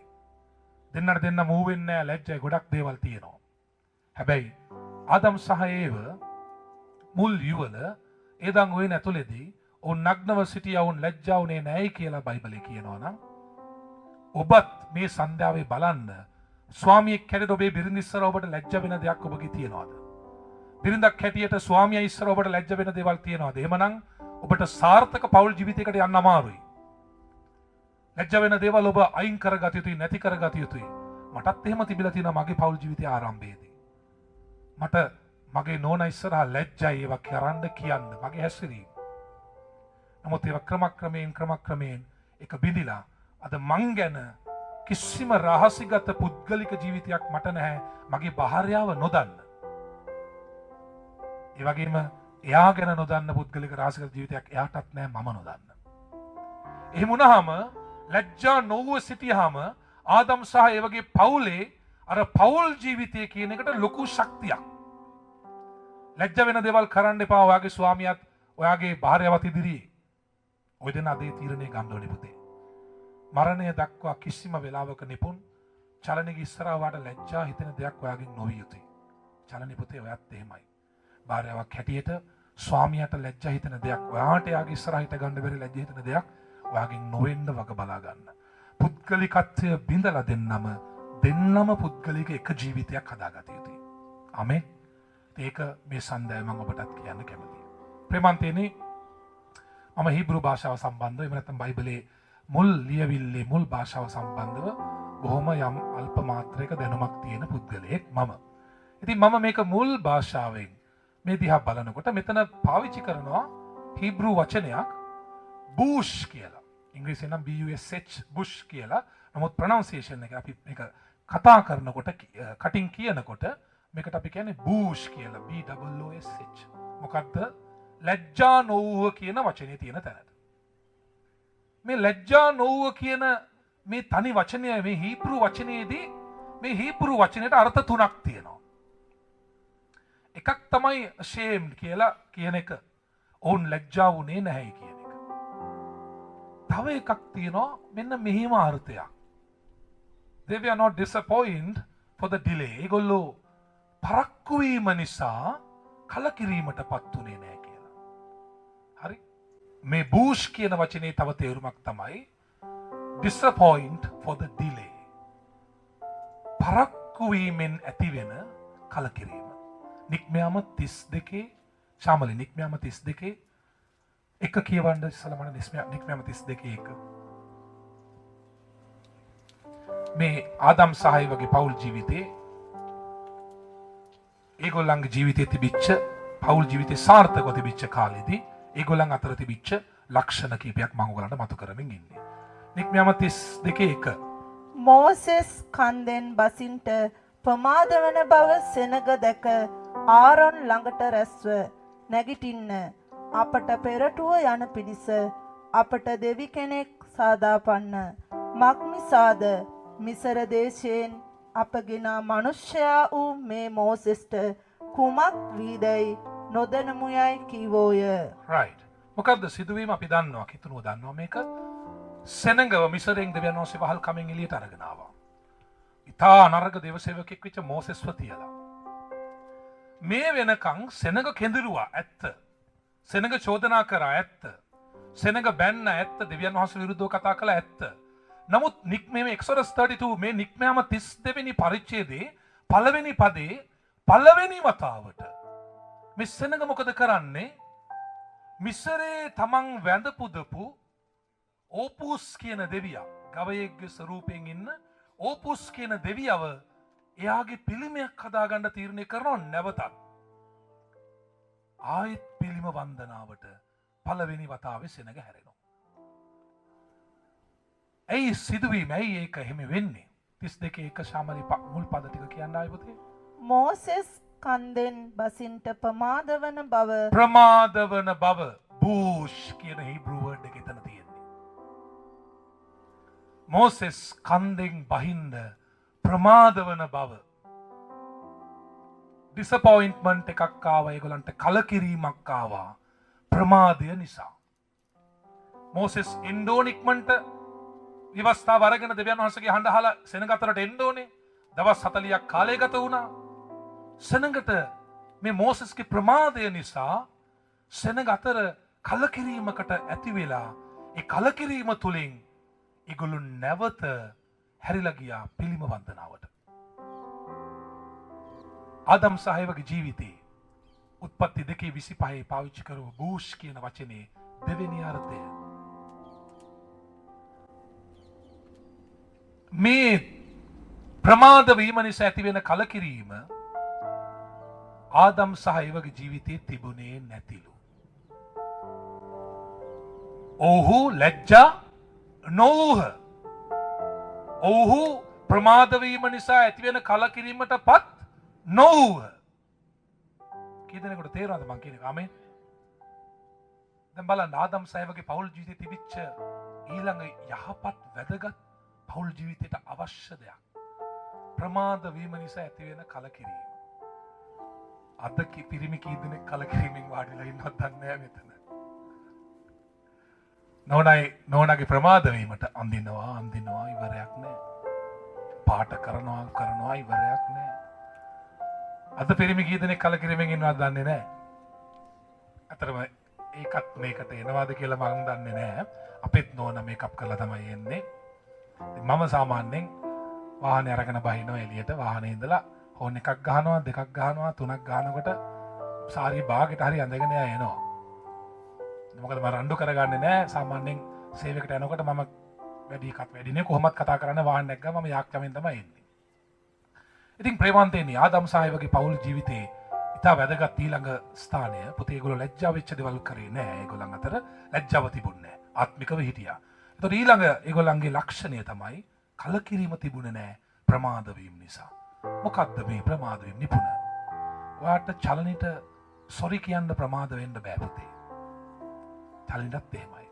දෙන්නට දෙන්න මූ වෙන්නේ නෑ, ලැජ්ජයි. ගොඩක් දේවල් තියෙනවා. හැබැයි ආදම් සහ ඒව මුල් යුවල ඒදන් ඔය ඇතුලේදී ඔවුන් නග්නව සිටියා, ඔවුන් ලැජ්ජා වුණේ නෑයි කියලා බයිබලේ කියනවා නම් ඔබත් මේ සන්ධ්‍යාවේ බලන්න ස්වාමියෙක් හැටියට ඔබේ බිරිඳ ඉස්සර ඔබට ලැජ්ජ වෙන දෙයක් ඔබගේ තියනවාද? බිරිඳක් හැටියට ස්වාමියා ඉස්සර ඔබට ලැජ්ජ වෙන දේවල් තියනවාද? එහෙමනම් ඔබට සාර්ථක පෞල් ජීවිතයකට යන්න අමාරුයි. ලැජ්ජ වෙන දේවල් ඔබ අයින් කරගත යුතුයි, නැති කරගත යුතුයි. මටත් එහෙම තිබිලා තියෙනවා මගේ පෞල් ජීවිතය ආරම්භයේදී. මට මගේ නෝනා ඉස්සරහා ලැජ්ජයි ඒවා කරන්න කියන්න මගේ හැසිරීම. නමුත් ඒවා ක්‍රමක්‍රමයෙන් එක බිඳිලා අද මං ගැන කිසිම රහසිගත පුද්ගලික ජීවිතයක් මට නැහැ මගේ භාර්යාව නොදන්න. ඒ වගේම එයා ගැන නොදන්න පුද්ගලික රහසිගත ජීවිතයක් එයාටත් නැහැ මම නොදන්න. එහෙම වුණාම ලැජ්ජා නොවුව සිටියාම ආදම් සහ ඒ වගේ පවුලේ අර පවුල් ජීවිතය කියන එකට ලොකු ශක්තියක්. ලැජ්ජ වෙන දේවල් කරන්න එපා ඔයාගේ ස්වාමියාත් ඔයාගේ භාර්යාවත් ඉදිරියේ. ඔය දෙනා අද ඒ තීරණය ගන්න ඕනේ පුතේ. මරණය දක්වා කිසිම වෙලාවක නිපුන් චලනයේ ඉස්සරහා වාට ලැජ්ජා හිතෙන දෙයක් ඔයාගෙන් නොවිය යුතුයි. චලනී පුතේ ඔයත් එහෙමයි. භාර්යාවක් හැටියට ස්වාමියාට ලැජ්ජා හිතෙන දෙයක් ඔයාට එයාගේ ඉස්සරහා හිට ගන්න බැරි ලැජ්ජා හිතෙන දෙයක් ඔයාගෙන් නොවෙන්න වග බලා ගන්න. පුද්ගලිකත්වය බිඳලා දෙන්නම පුද්ගලික එක ජීවිතයක් හදාගත යුතුයි. ආමෙන්. ඒක මේ සන්ධ්‍යාවේ මම ඔබටත් කියන්න කැමතියි. ප්‍රේමන්තේනි, මම හීබ්‍රු භාෂාව සම්බන්ධව එහෙම නැත්නම් බයිබලයේ මුල් ලියවිල්ලේ මුල් භාෂාව සම්බන්ධව බොහොම යම් අල්ප මාත්‍රයක දැනුමක් තියෙන පුද්ගලයෙක් මම. ඉතින් මම මේක මුල් භාෂාවෙන් මේ දිහා බලනකොට මෙතන පාවිච්චි කරනවා හීබ්‍රු වචනයක් බූෂ් කියලා. ඉංග්‍රීසියෙන් නම් BUSH Bush කියලා. නමුත් ප්‍රොනවුන්සියේෂන් එක අපි මේක කතා කරනකොට කටින් කියනකොට මේකට අපි කියන්නේ බූෂ් කියලා. B O O S H. මොකද්ද? ලැජ්ජා නොවුව කියන වචනේ තියෙන තැනට. මේ ලැජ්ජා නොවුව කියන මේ තනි වචනය මේ හීබ්‍රු වචනයේදී මේ හීබ්‍රු වචනයට අර්ථ තුනක් තියෙනවා. එකක් තමයි ashamed කියලා කියන එක. ඔවුන් ලැජ්ජා වුණේ නැහැ කියන එක. තව එකක් තියෙනවා මෙන්න මෙහිම අර්ථයක්. They were not disappointed for the delay. ඒගොල්ලෝ පරක්කු වීම නිසා කලකිරීමට පත් වුණේ නැහැ කියලා. හරි. මේ බූෂ් කියන වචනේ තව තේරුමක් තමයි disappoint for the delay. පරක්කු වීමෙන් ඇතිවෙන කලකිරීම. නික්මයාම 32 ශාමලි නික්මයාම 32 එක කියවන්න ඉස්සෙල්ලා මට නික්මයාම 32 එක. මේ ආදම් සහ ඒ වගේ පෞල් ජීවිතේ ඒගොල්ලන්ගේ ජීවිතේ තිබිච්ච පෞල් ජීවිතේ සාර්ථකව තිබිච්ච කාලෙදී ඒගොල්ලන් අතර තිබිච්ච ලක්ෂණ කීපයක් මම ඔයගලන්ට මතු කරමින් ඉන්නේ. නික්මයාම 32 එක. මෝසෙස් කන්දෙන් බසින්ට ප්‍රමාද වන බව සෙනග දැක ආරොන් ළඟට රැස්ව නැගිටින්න අපට පෙරටුව යන පිණිස අපට දෙවි කෙනෙක් සාදාපන්න. මක්නිසාද මිසර දේශයෙන් අපගෙන මනුෂ්‍යයා වූ මේ මෝසෙස්ට කුමක් වීදැයි නොදැනුමු යයි කීවෝය. රයිට්. මොකද්ද සිදුවීම අපි දන්නවා. කිතුනුව දන්නවා මේක. සෙනඟව මිසරෙන් දෙවියන් වහන්සේ වහල් කමෙන් එළියට අරගෙන ආවා. ඉතා නරක දේව සේවකෙක් වෙච්ච මෝසෙස්ව තියලා. මේ වෙනකන් සෙනඟ කෙඳිරුවා ඇත්ත. සෙනඟ චෝදනා කරා ඇත්ත. සෙනඟ බැන්න ඇත්ත. දෙවියන් වහන්සේ විරුද්ධව කතා කළා ඇත්ත. නමුත් නික්මීම එක්සොඩස් 32 මේ නික්මයාම 32 වෙනි පරිච්ඡේදයේ පළවෙනි පදේ පළවෙනි වතාවට මේ සෙනඟ මොකද කරන්නේ? මිසරේ තමන් වැඳ පුදපු ඕපුස් කියන දෙවියා, ගවයෙක්ගේ ස්වරූපයෙන් ඉන්න ඕපුස් කියන දෙවියව එයාගේ පිළිමයක් හදාගන්න තීරණය කරනවා නැවතත්. ආයෙත් පිළිම වන්දනාවට පළවෙනි වතාවේ සෙනඟ හැරෙනවා. ඇයි සිදුවීම? ඇයි ඒක එහෙම වෙන්නේ? 32 එක ශාමලි මුල් පද ටික කියන්න ආයෙ පුතේ. මෝසෙස් කන්දෙන් බසින්ට ප්‍රමාද වන බව, ප්‍රමාද වන බව බූෂ් කියන හීබ්‍රු වර්ඩ් එක එතන තියෙන්නේ. මෝසෙස් කන්දෙන් බහින්ද ප්‍රමාද වන බව. ඩිසපොයින්ට්මන්ට් එකක් ආවා ඒගොල්ලන්ට, කලකිරීමක් ආවා ප්‍රමාදය නිසා. මෝසෙස් එන්න ඕන ඉක්මනට ව්‍යවස්ථාව අරගෙන දෙවියන් වහන්සේගේ හඬ අහලා සෙනඟ අතරට එන්න ඕනේ. දවස් 40ක් කාලය ගත වුණා. සෙනඟට මේ මෝසෙස්ගේ ප්‍රමාදය නිසා සෙනඟ අතර කලකිරීමකට ඇති වෙලා ඒ කලකිරීම තුලින් ඒගොල්ලෝ නැවත හැරිලා ගියා පිළිම වන්දනාවට. ආදම් සහ ඒවගේ ජීවිතේ උත්පත්ති 2:25 පාවිච්චි කරපු බූෂ් කියන වචනේ දෙවෙනි අර්ථය. මේ ප්‍රමාද වීම නිසා ඇතිවෙන කලකිරීම ආදම් සහ ඒවගේ ජීවිතේ තිබුණේ නැතිලු. ඔවුහු ලැජ්ජා නොවූහ. ඔවුහු ප්‍රමාද වීම නිසා ඇතිවෙන කලකිරීමට පත් නොවූහ. කී දෙනෙකුට තේරෙනවද මං කියන එක? ආමෙන්. දැන් බලන්න, ආදම් සහ ඒවගේ පෞල් ජීවිතේ තිබිච්ච ඊළඟ යහපත් වැදගත් පෞල් ජීවිතයට අවශ්‍ය දෙයක්. ප්‍රමාද වීම නිසා ඇතිවෙන කලකිරීම. අද පිරිමි කී දෙනෙක් කලකිරීමෙන් වාඩිලා ඉන්නවද දන්නේ නැහැ මෙතන. නෝනයි නෝනගේ ප්‍රමාද වීමට අඳිනවා අඳිනවා ඉවරයක් නෑ. පාට කරනවා කරනවා ඉවරයක් නෑ. අද පිරිමි කී දෙනෙක් කලකිරීමෙන් ඉන්නවද දන්නේ නෑ. අතරම ඒකත් මේකට එනවාද කියලා මං දන්නේ නෑ. අපිත් නෝනා මේකප් කරලා තමයි එන්නේ. ඉතින් මම සාමාන්‍යයෙන් වාහනේ අරගෙන බහිනවා එළියට. වාහනේ ඉඳලා හෝන් එකක් ගහනවා, දෙකක් ගහනවා, තුනක් ගහනකොට සාරිය බාගෙට හරි ඇඳගෙන එයා එනවා. මොකද මම රණ්ඩු කරගන්නේ නෑ. සාමාන්‍යයෙන් සේවයකට යනකොට මම වැඩි එකක් වැඩි නේ, කොහොමත් කතා කරන්න වාහනයක් ගම මම යාක්කමෙන් තමයි එන්නේ. ඉතින් ප්‍රේමවන්තයනි, ආදම් සහ ඒවගේ පෞල් ජීවිතේ ඉතා වැදගත් ඊළඟ ස්ථානය පුතේ, ඒගොල්ලෝ ලැජ්ජා වෙච්ච දේවල් කරේ නෑ. ඒගොල්ලන් අතර ලැජ්ජාව තිබුණේ නෑ. ආත්මිකව හිටියා. ඒතකොට ඊළඟ ඒගොල්ලන්ගේ ලක්ෂණය තමයි කලකිරීම තිබුණේ නෑ ප්‍රමාද වීම නිසා. මොකද්ද මේ ප්‍රමාද වීම නිපුණ? ඔයාට චලනෙට සොරි කියන්න ප්‍රමාද වෙන්න බෑ පුතේ. චලනෙටත් එහෙමයි.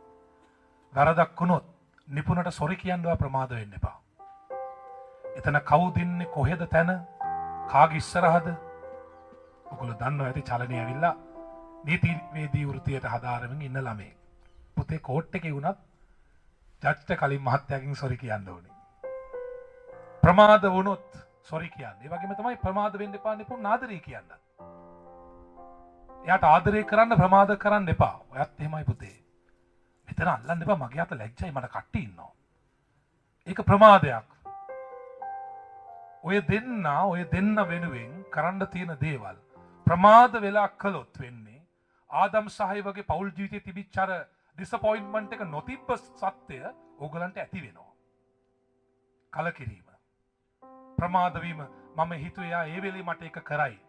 වැරදක් වුණොත් නිපුණට සොරි කියන්න ඔයා ප්‍රමාද වෙන්න එපා. එතන කවුද ඉන්නේ, කොහෙද තැන, කාගේ ඉස්සරහද? ඔයගොල්ලෝ දන්නවා ඇති චලනය ඇවිල්ලා නීතිවේදී වෘත්තියට හදාරමින් ඉන්න ළමයෙක්. පුතේ කෝට් එකේ වුණත් ජජ්ට කලින් මහත්තයාගෙන් සොරි කියන්න ඕනේ. ප්‍රමාද වුණොත් සොරි කියන්න. ඒ වගේම තමයි ප්‍රමාද වෙන්න එපා නිපුණ ආදරේ කියන්න. එයාට ආදරේ කරන්න ප්‍රමාද කරන්න එපා. ඔයත් එහෙමයි පුතේ. මෙතන අල්ලන්න එපා, මගේ අත ලැජ්ජයි, මට කට්ටි ඉන්නවා. ඒක ප්‍රමාදයක්. ඔය දෙන්න වෙනුවෙන් කරන්න තියෙන දේවල් ප්‍රමාද වෙලා කළොත් වෙන්නේ ආදම් සහ ඒවගේ පෞල් ජීවිතයේ තිබිච්ච අර ඩිසපොයින්ට්මන්ට් එක නොතිබ්බ සත්‍යය ඕගලන්ට ඇති වෙනවා. කලකිරීම. ප්‍රමාද වීම. මම හිතුවේ එයා ඒ වෙලේ මට ඒක කරයි.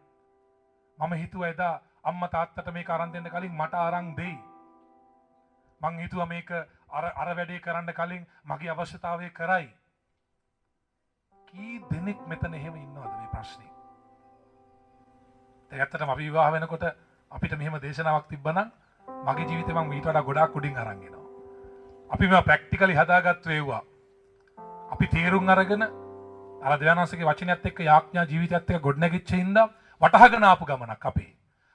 මම හිතුවා එදා අම්මා තාත්තට මේක අරන් දෙන්න කලින් මට අරන් දෙයි. මං හිතුවා මේක අර අර වැඩේ කරන්න කලින් මගේ අවශ්‍යතාවය කරයි. කී දෙනෙක් මෙතන එහෙම ඉන්නවද මේ ප්‍රශ්නේ? දැන් ඇත්තටම අපි විවාහ වෙනකොට අපිට මෙහෙම දේශනාවක් තිබ්බනම් මගේ ජීවිතේ මං ඊට වඩා ගොඩාක් උඩින් අරන් එනවා. අපි මේවා ප්‍රැක්ටිකලි හදාගත්තු ඒවා. අපි තේරුම් අරගෙන අර දෙවියන්වහන්සේගේ වචනයත් එක්ක යාඥා ජීවිතයත් එක්ක ගොඩනැගිච්ච හින්දා වටහාගෙන ආපු ගමනක් අපේ.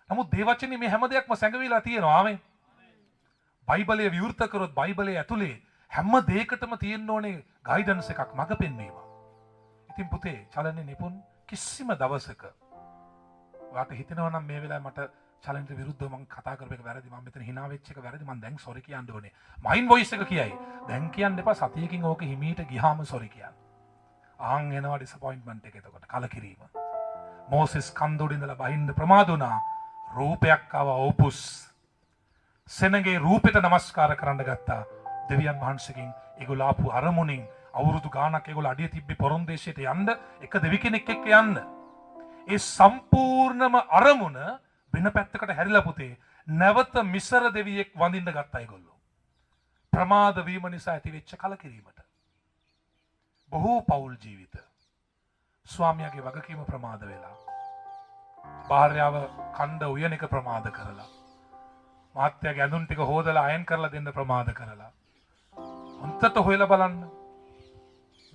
නමුත් දේව වචනේ මේ හැම දෙයක්ම සැඟවිලා තියෙනවා. ආමෙන්. බයිබලය විවෘත කරොත් බයිබලයේ ඇතුලේ හැම දෙයකටම තියෙන්න ඕනේ ගයිඩන්ස් එකක්, මඟ පෙන්වීමක්. ඉතින් පුතේ චලනේ නිපුන් කිසිම දවසක ඔයාට හිතෙනවා නම් මේ වෙලාවේ මට චලනට විරුද්ධව මං කතා කරපු එක වැරදි, මං මෙතන හිනා වෙච්ච එක වැරදි, මං දැන් සොරි කියන්න ඕනේ. මයින්ඩ් වොයිස් එක කියයි. දැන් කියන්න එපා, සතියකින් ඕක හිමීට ගියාම සොරි කියන්න. ආන් එනවා ඩිසපොයින්ට්මන්ට් එක එතකොට කලකිරීම. මෝසෙස් කන්ද උඩ ඉඳලා බහින්න ප්‍රමාද වුණා. රූපයක් ආවා ඕපුස්. සෙනගේ රූපෙට නමස්කාර කරන්න ගත්තා. දෙවියන් වහන්සේගෙන් ඒගොල්ලෝ ආපු අරමුණින් අවුරුදු ගාණක් ඒගොල්ලෝ අඩිය තිබ්බේ පොරොන්දු දේශයට යන්න, එක දෙවි කෙනෙක් එක්ක යන්න. ඒ සම්පූර්ණම අරමුණ වෙන පැත්තකට හැරිලා පුතේ නැවත මිසර දෙවියෙක් වඳින්න ගත්තා ඒගොල්ලෝ. ප්‍රමාද වීම නිසා ඇතිවෙච්ච කලකිරීමට. බොහෝ පෞල් ජීවිත ස්වාමියාගේ වගකීම ප්‍රමාද වෙලා, භාර්යාව කණ්ඩ උයන එක ප්‍රමාද කරලා, මහත්තයාගේ ඇඳුම් ටික හොදලා අයන් කරලා දෙන්න ප්‍රමාද කරලා. හොඳට හොයලා බලන්න.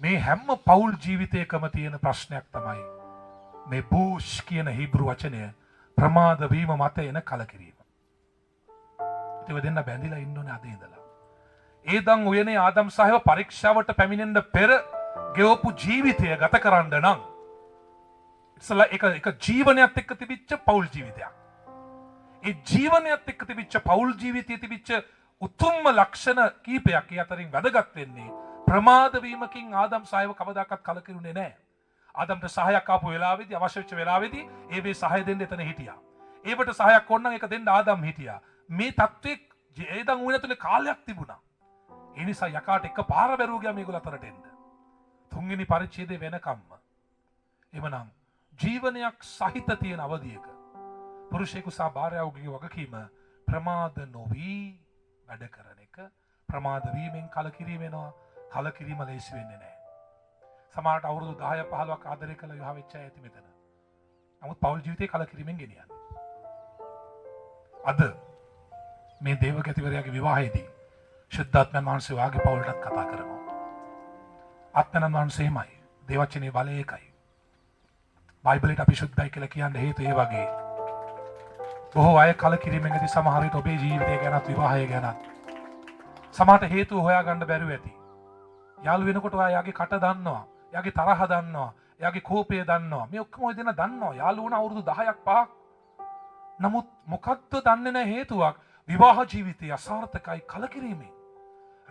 මේ හැම පෞල් ජීවිතයකම තියෙන ප්‍රශ්නයක් තමයි මේ බූෂ් කියන හිබ්‍රු වචනය, ප්‍රමාද වීම මත එන කලකිරීම. ඉතින් ඔය දෙන්න බැඳිලා ඉන්න ඕනේ අද ඉඳලා. ඒදන් උයනේ ආදම් සහව පරීක්ෂාවට පැමිණෙන්න පෙර ගෙවපු ජීවිතය ගත කරන්න නම් ඉස්සලා එක එක ජීවනයත් එක්ක තිබිච්ච පෞල් ජීවිතයක්. ඒ ජීවනයත් එක්ක තිබිච්ච පෞල් ජීවිතයේ තිබිච්ච උතුම්ම ලක්ෂණ කීපයක්, ඒ අතරින් වැදගත් වෙන්නේ ප්‍රමාද වීමකින් ආදම් සායව කවදාකවත් කලකිරුනේ නැහැ. ආදම්ට සහායක් ආපු වෙලාවේදී, අවශ්‍ය වෙච්ච වෙලාවේදී ඒ වේ සහාය දෙන්න එතන හිටියා. ඒවට සහායක් ඕන නම් ඒක දෙන්න ආදම් හිටියා. මේ තත්ත්වයේ ඒදන් උයන තුලේ කාලයක් තිබුණා. ඒ නිසා යකාට එක පාර බැරුව ගියා මේගොල්ලෝ අතරට එන්න. තුන්වෙනි පරිච්ඡේදය වෙනකම්ම. එමනම් ජීවනයක් සහිත තියෙන අවධියක පුරුෂයෙකු සහ භාර්යාවගේ වගකීම ප්‍රමාද නොවී වැඩ කරන එක. ප්‍රමාද වීමෙන් කලකිරීම වෙනවා. කලකිරීම ලේසි වෙන්නේ නැහැ. සමහරට අවුරුදු 10 15ක් ආදරය කළ විවාහ වෙච්ච අය ඇති මෙතන. නමුත් පෞල් ජීවිතේ කලකිරීමෙන් ගෙනියන්නේ. අද මේ දේවගැතිවරයාගේ විවාහයේදී ශුද්ධාත්මයන් වහන්සේ වාගේ පෞලටත් කතා කරනවා. ආත්මයන් වහන්සේමයි. දේවචනේ බලය ඒකයි. බයිබලයට අපි ශුද්ධයි කියලා කියන්න හේතුව ඒ වගේ. බොහෝ අය කලකිරීමෙන් ඇති සමහර විට ඔබේ ජීවිතය ගැනත් විවාහය ගැනත් සමහරට හේතුව හොයාගන්න බැරුව ඇති. යාළු වෙනකොට ඔයා යාගේ කට දන්නවා, යාගේ තරහ දන්නවා, යාගේ කෝපය දන්නවා. මේ ඔක්කොම ඔය දෙනා දන්නවා. යාළු වුණ අවුරුදු 10ක් 5ක්. නමුත් මොකද්ද දන්නේ නැහැ හේතුවක්. විවාහ ජීවිතය අසාර්ථකයි කලකිරීමෙන්.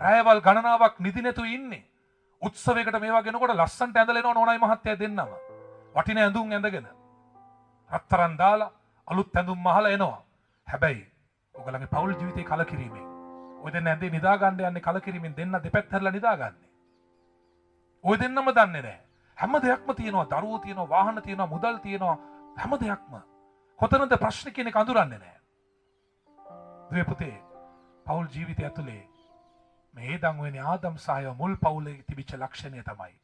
රැයවල් ගණනාවක් නිදි නැතුව ඉන්නේ. උත්සවයකට මේවා ගෙනකොට ලස්සන්ට ඇඳලා එනවා නෝනයි මහත්තයා දෙන්නම. වටින ඇඳුම් ඇඳගෙන රත්තරන් දාලා අලුත් ඇඳුම් මහලා එනවා. හැබැයි ඔයගලගේ පෞල් ජීවිතේ කලකිරීමෙන්. ඔය දෙන්න ඇඳේ නිදා ගන්න යන්නේ කලකිරීමෙන් දෙන්න දෙපැත්ත හැරලා නිදාගන්නේ. ඔය දෙන්නම දන්නේ නැහැ. හැම දෙයක්ම තියෙනවා. දරුවෝ තියෙනවා, වාහන තියෙනවා, මුදල් තියෙනවා, හැම දෙයක්ම. කොතනද ප්‍රශ්න කියන එක අඳුරන්නේ නැහැ. දුවේ පුතේ, පෞල් ජීවිතය ඇතුලේ මේ ඒදන් වෙන්නේ ආදම් සහ මුල් පෞලේ තිබිච්ච ලක්ෂණය තමයි.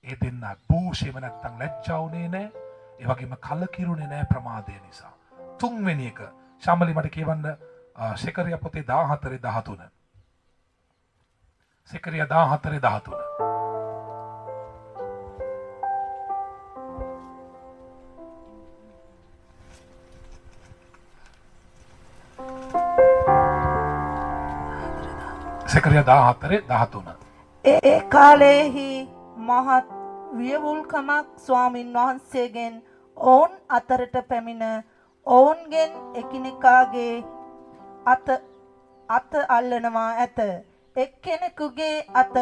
ඒ දෙන්න භූෂේම නැත්තම් ලැජ්ජා වුණේ නැහැ. ඒ වගේම කලකිරුණේ නැහැ ප්‍රමාදය නිසා. තුන්වෙනි එක ශාමලි මට කියවන්න සෙකරියා පොතේ 14:13. සෙකරියා 14:13. සෙකරියා 14:13. ඒ කාලයේහි මහත් වියවුල්කමක් ස්වාමින් වහන්සේගෙන් ඔවුන් අතරට පැමිණ ඔවුන්ගෙන් එකිනෙකාගේ අත අත අල්ලනවා ඇත. එක්කෙනෙකුගේ අත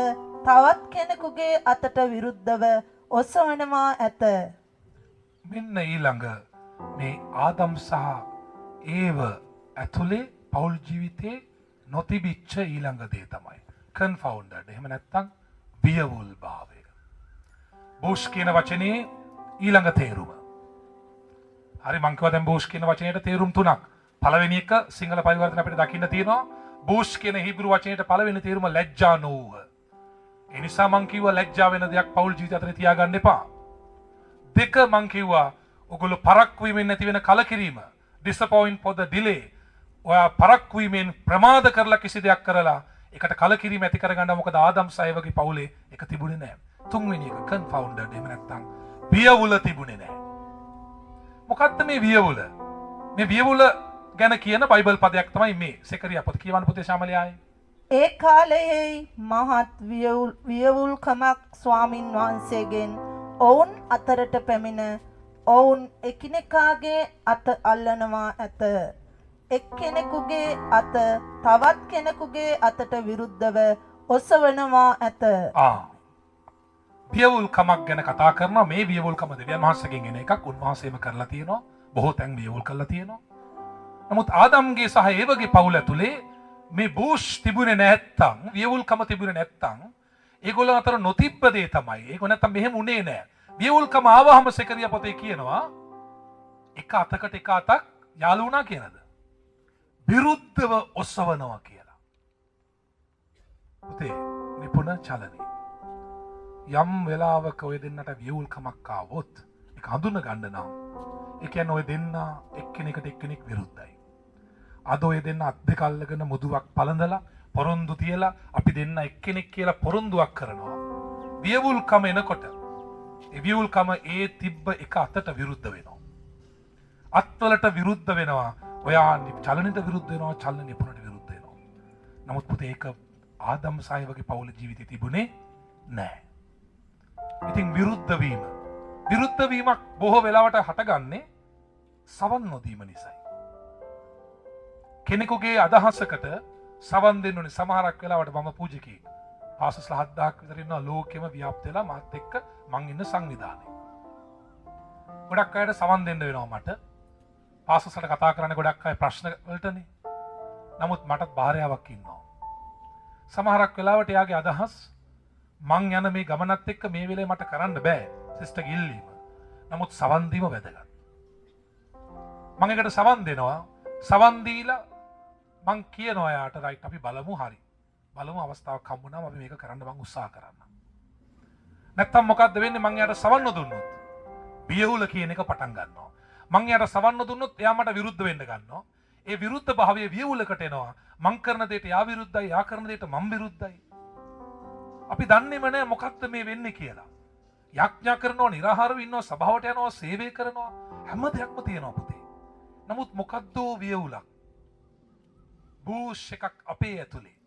තවත් කෙනෙකුගේ අතට විරුද්ධව ඔසවනවා ඇත. මෙන්න ඊළඟ මේ ආදම් සහ ඒව ඇතුලේ පෞල් ජීවිතේ නොතිබිච්ච ඊළඟ දේ තමයි කන්ෆවුන්ඩඩ්. එහෙම නැත්නම් වියවුල් භාවය. බෝෂ් කියන වචනේ ඊළඟ තේරුම. හරි, මං කිව්වා දැන් බෝෂ් කියන වචනයට තේරුම් තුනක්. පළවෙනි එක සිංහල පරිවර්තන අපිට දකින්න තියෙනවා. බෝෂ් කියන හිබ්‍රු වචනයට පළවෙනි තේරුම ලැජ්ජා නොවුව. ඒ නිසා මං කිව්වා ලැජ්ජා වෙන දෙයක් පෞල් ජීවිතය අතරේ තියාගන්න එපා. දෙක මං කිව්වා ඔගොල්ලෝ පරක්කු වීමෙන් නැති වෙන කලකිරීම, disappoint for the delay. ඔයා පරක්කු වීමෙන් ප්‍රමාද කරලා කිසි දෙයක් කරලා ඒකට කලකිරීම ඇති කරගන්න. මොකද ආදම් සහ ඒවගේ පවුලේ ඒක තිබුණේ නැහැ. තුන්වෙනි එක කන්ෆවුන්ඩඩ්. එහෙම නැත්නම් වියවුල තිබුණේ නැහැ. මොකද්ද මේ වියවුල? මේ වියවුල ගැන කියන බයිබල් පදයක් තමයි මේ සෙකරියා පොත. කියවන්න පුතේ ශාමලී ආයේ. ඒ කාලයේ මහත් වියවුල්කමක් ස්වාමින් වහන්සේගෙන් ඔවුන් අතරට පැමිණ ඔවුන් එකිනෙකාගේ අත අල්ලනවා ඇත. එක්කෙනෙකුගේ අත තවත් කෙනෙකුගේ අතට විරුද්ධව ඔසවනවා ඇත. වියවුල්කමක් ගැන කතා කරනවා. මේ වියවුල්කම දෙවියන් වහන්සේගෙන් එන එකක්. උන්වහන්සේම කරලා තියෙනවා. බොහෝ තැන් වියවුල් කරලා තියෙනවා. නමුත් ආදම්ගේ සහ ඒවගේ පවුල ඇතුලේ මේ බූෂ් තිබුණේ නැත්තම්, වියවුල්කම තිබුණේ නැත්තම්, ඒගොල්ලෝ අතර නොතිබ්බ දේ තමයි. ඒක නැත්තම් මෙහෙම උනේ නෑ. වියවුල්කම ආවහම සෙකරියා පොතේ කියනවා එක අතකට එක අතක් යාළු වුණා කියනද? විරුද්ධව ඔසවනවා කියලා. පුතේ නිපුණ චලනේ. යම් වෙලාවක ඔය දෙන්නට වියවුල්කමක් ආවොත් ඒක හඳුන ගන්න නම්, ඒ කියන්නේ ඔය දෙන්න එක්කෙනෙකුට එක්කෙනෙක් විරුද්ධයි. අද ඔය දෙන්න අත් දෙක අල්ලගෙන මුදුවක් පළඳලා පොරොන්දු තියලා අපි දෙන්න එක්කෙනෙක් කියලා පොරොන්දුවක් කරනවා. වියවුල්කම එනකොට ඒ වියවුල්කම ඒ තිබ්බ එක අතට විරුද්ධ වෙනවා. අත්වලට විරුද්ධ වෙනවා. ඔයා චලනෙට විරුද්ධ වෙනවා, චලන නිපුණට විරුද්ධ වෙනවා. නමුත් පුතේ ඒක ආදම් සහ ඒවගේ පවුල ජීවිතේ තිබුණේ නෑ. ඉතින් විරුද්ධ වීම. විරුද්ධ වීමක් බොහෝ වෙලාවට හටගන්නේ සවන් නොදීම නිසායි. කෙනෙකුගේ අදහසකට සවන් දෙන්න ඕනේ. සමහරක් වෙලාවට මම පූජකයෙක්. පාසස්ලා 7000ක් විතර ඉන්නවා ලෝකෙම ව්‍යාප්ත වෙලා මාත් එක්ක මං ඉන්න සංවිධානයේ. ගොඩක් අයට සවන් දෙන්න වෙනවා මට. පාසස්ලට කතා කරන්න ගොඩක් අය ප්‍රශ්න වලටනේ. නමුත් මටත් භාර්යාවක් ඉන්නවා. සමහරක් වෙලාවට එයාගේ අදහස් මං යන මේ ගමනත් එක්ක මේ වෙලේ මට කරන්න බෑ සිස්ටර් ඉල්ලීම. නමුත් සවන් දීම වැදගත්. මං ඒකට සවන් දෙනවා. සවන් දීලා මං කියනවා එයාට රයිට් අපි බලමු හරි. බලමු අවස්ථාවක් හම්බුනාම අපි මේක කරන්න මං උත්සාහ කරන්න. නැත්තම් මොකද්ද වෙන්නේ මං එයාට සවන් නොදුන්නොත්? බියහුල කියන එක පටන් ගන්නවා. මං එයාට සවන් නොදුන්නොත් එයා මට විරුද්ධ වෙන්න ගන්නවා. ඒ විරුද්ධ භාවයේ වියවුලකට එනවා. මං කරන දෙයට එයා විරුද්ධයි, එයා කරන දෙයට මං විරුද්ධයි. අපි දන්නේම නෑ මොකක්ද මේ වෙන්නේ කියලා. යාඥා කරනවා, නිරාහාරව ඉන්නවා, සභාවට යනවා, සේවය කරනවා, හැම දෙයක්ම තියෙනවා පුතේ. නමුත් මොකද්දෝ වියවුලක්, බූෂ් එකක් අපේ ඇතුලේ.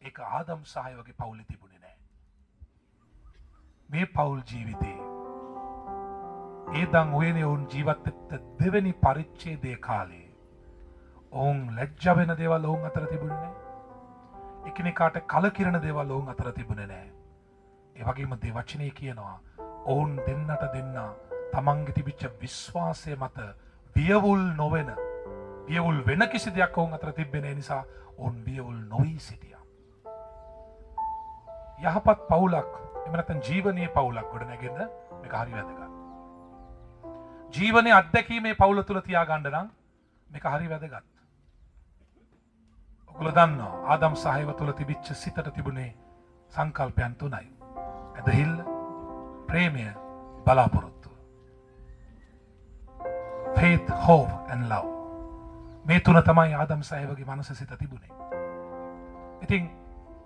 ඒක ආදම් සහ වගේ පවුලේ තිබුණේ නෑ. මේ පවුල් ජීවිතේ ඒදන් උයනේ ඔවුන් ජීවත් වෙච්ච දෙවෙනි පරිච්ඡේදයේ කාලේ ඔවුන් ලැජ්ජා වෙන දේවල් ඔවුන් අතර තිබුණේ නෑ. එකිනෙකාට කලකිරෙන දේවල් ඔවුන් අතර තිබුණේ නෑ. ඒ වගේම දේවචනේ කියනවා ඔවුන් දෙන්නට දෙන්න තමන්ගේ තිබිච්ච විශ්වාසය මත වියවුල් නොවන, වියවුල් වෙන කිසි දෙයක් ඔවුන් අතර තිබෙන්නේ නෑ නිසා ඔවුන් වියවුල් නොවී සිටියා. යහපත් පවුලක්, එහෙම නැත්නම් ජීවනීය පවුලක් ගොඩනැගෙන්න මේක හරි වැදගත්. ජීවනයේ අත්දැකීමේ පවුල තුල තියාගන්න නම් මේක හරි වැදගත්. ඔගොල්ලෝ දන්නවා ආදම් සහ ඒව තුල තිබිච්ච සිතට තිබුණේ සංකල්පයන් තුනයි. ඇදහිල්ල, ප්‍රේමය, බලාපොරොත්තුව. Faith, hope and love. මේ තුන තමයි ආදම් සහ ඒවගේ මනස සිත තිබුණේ. ඉතින්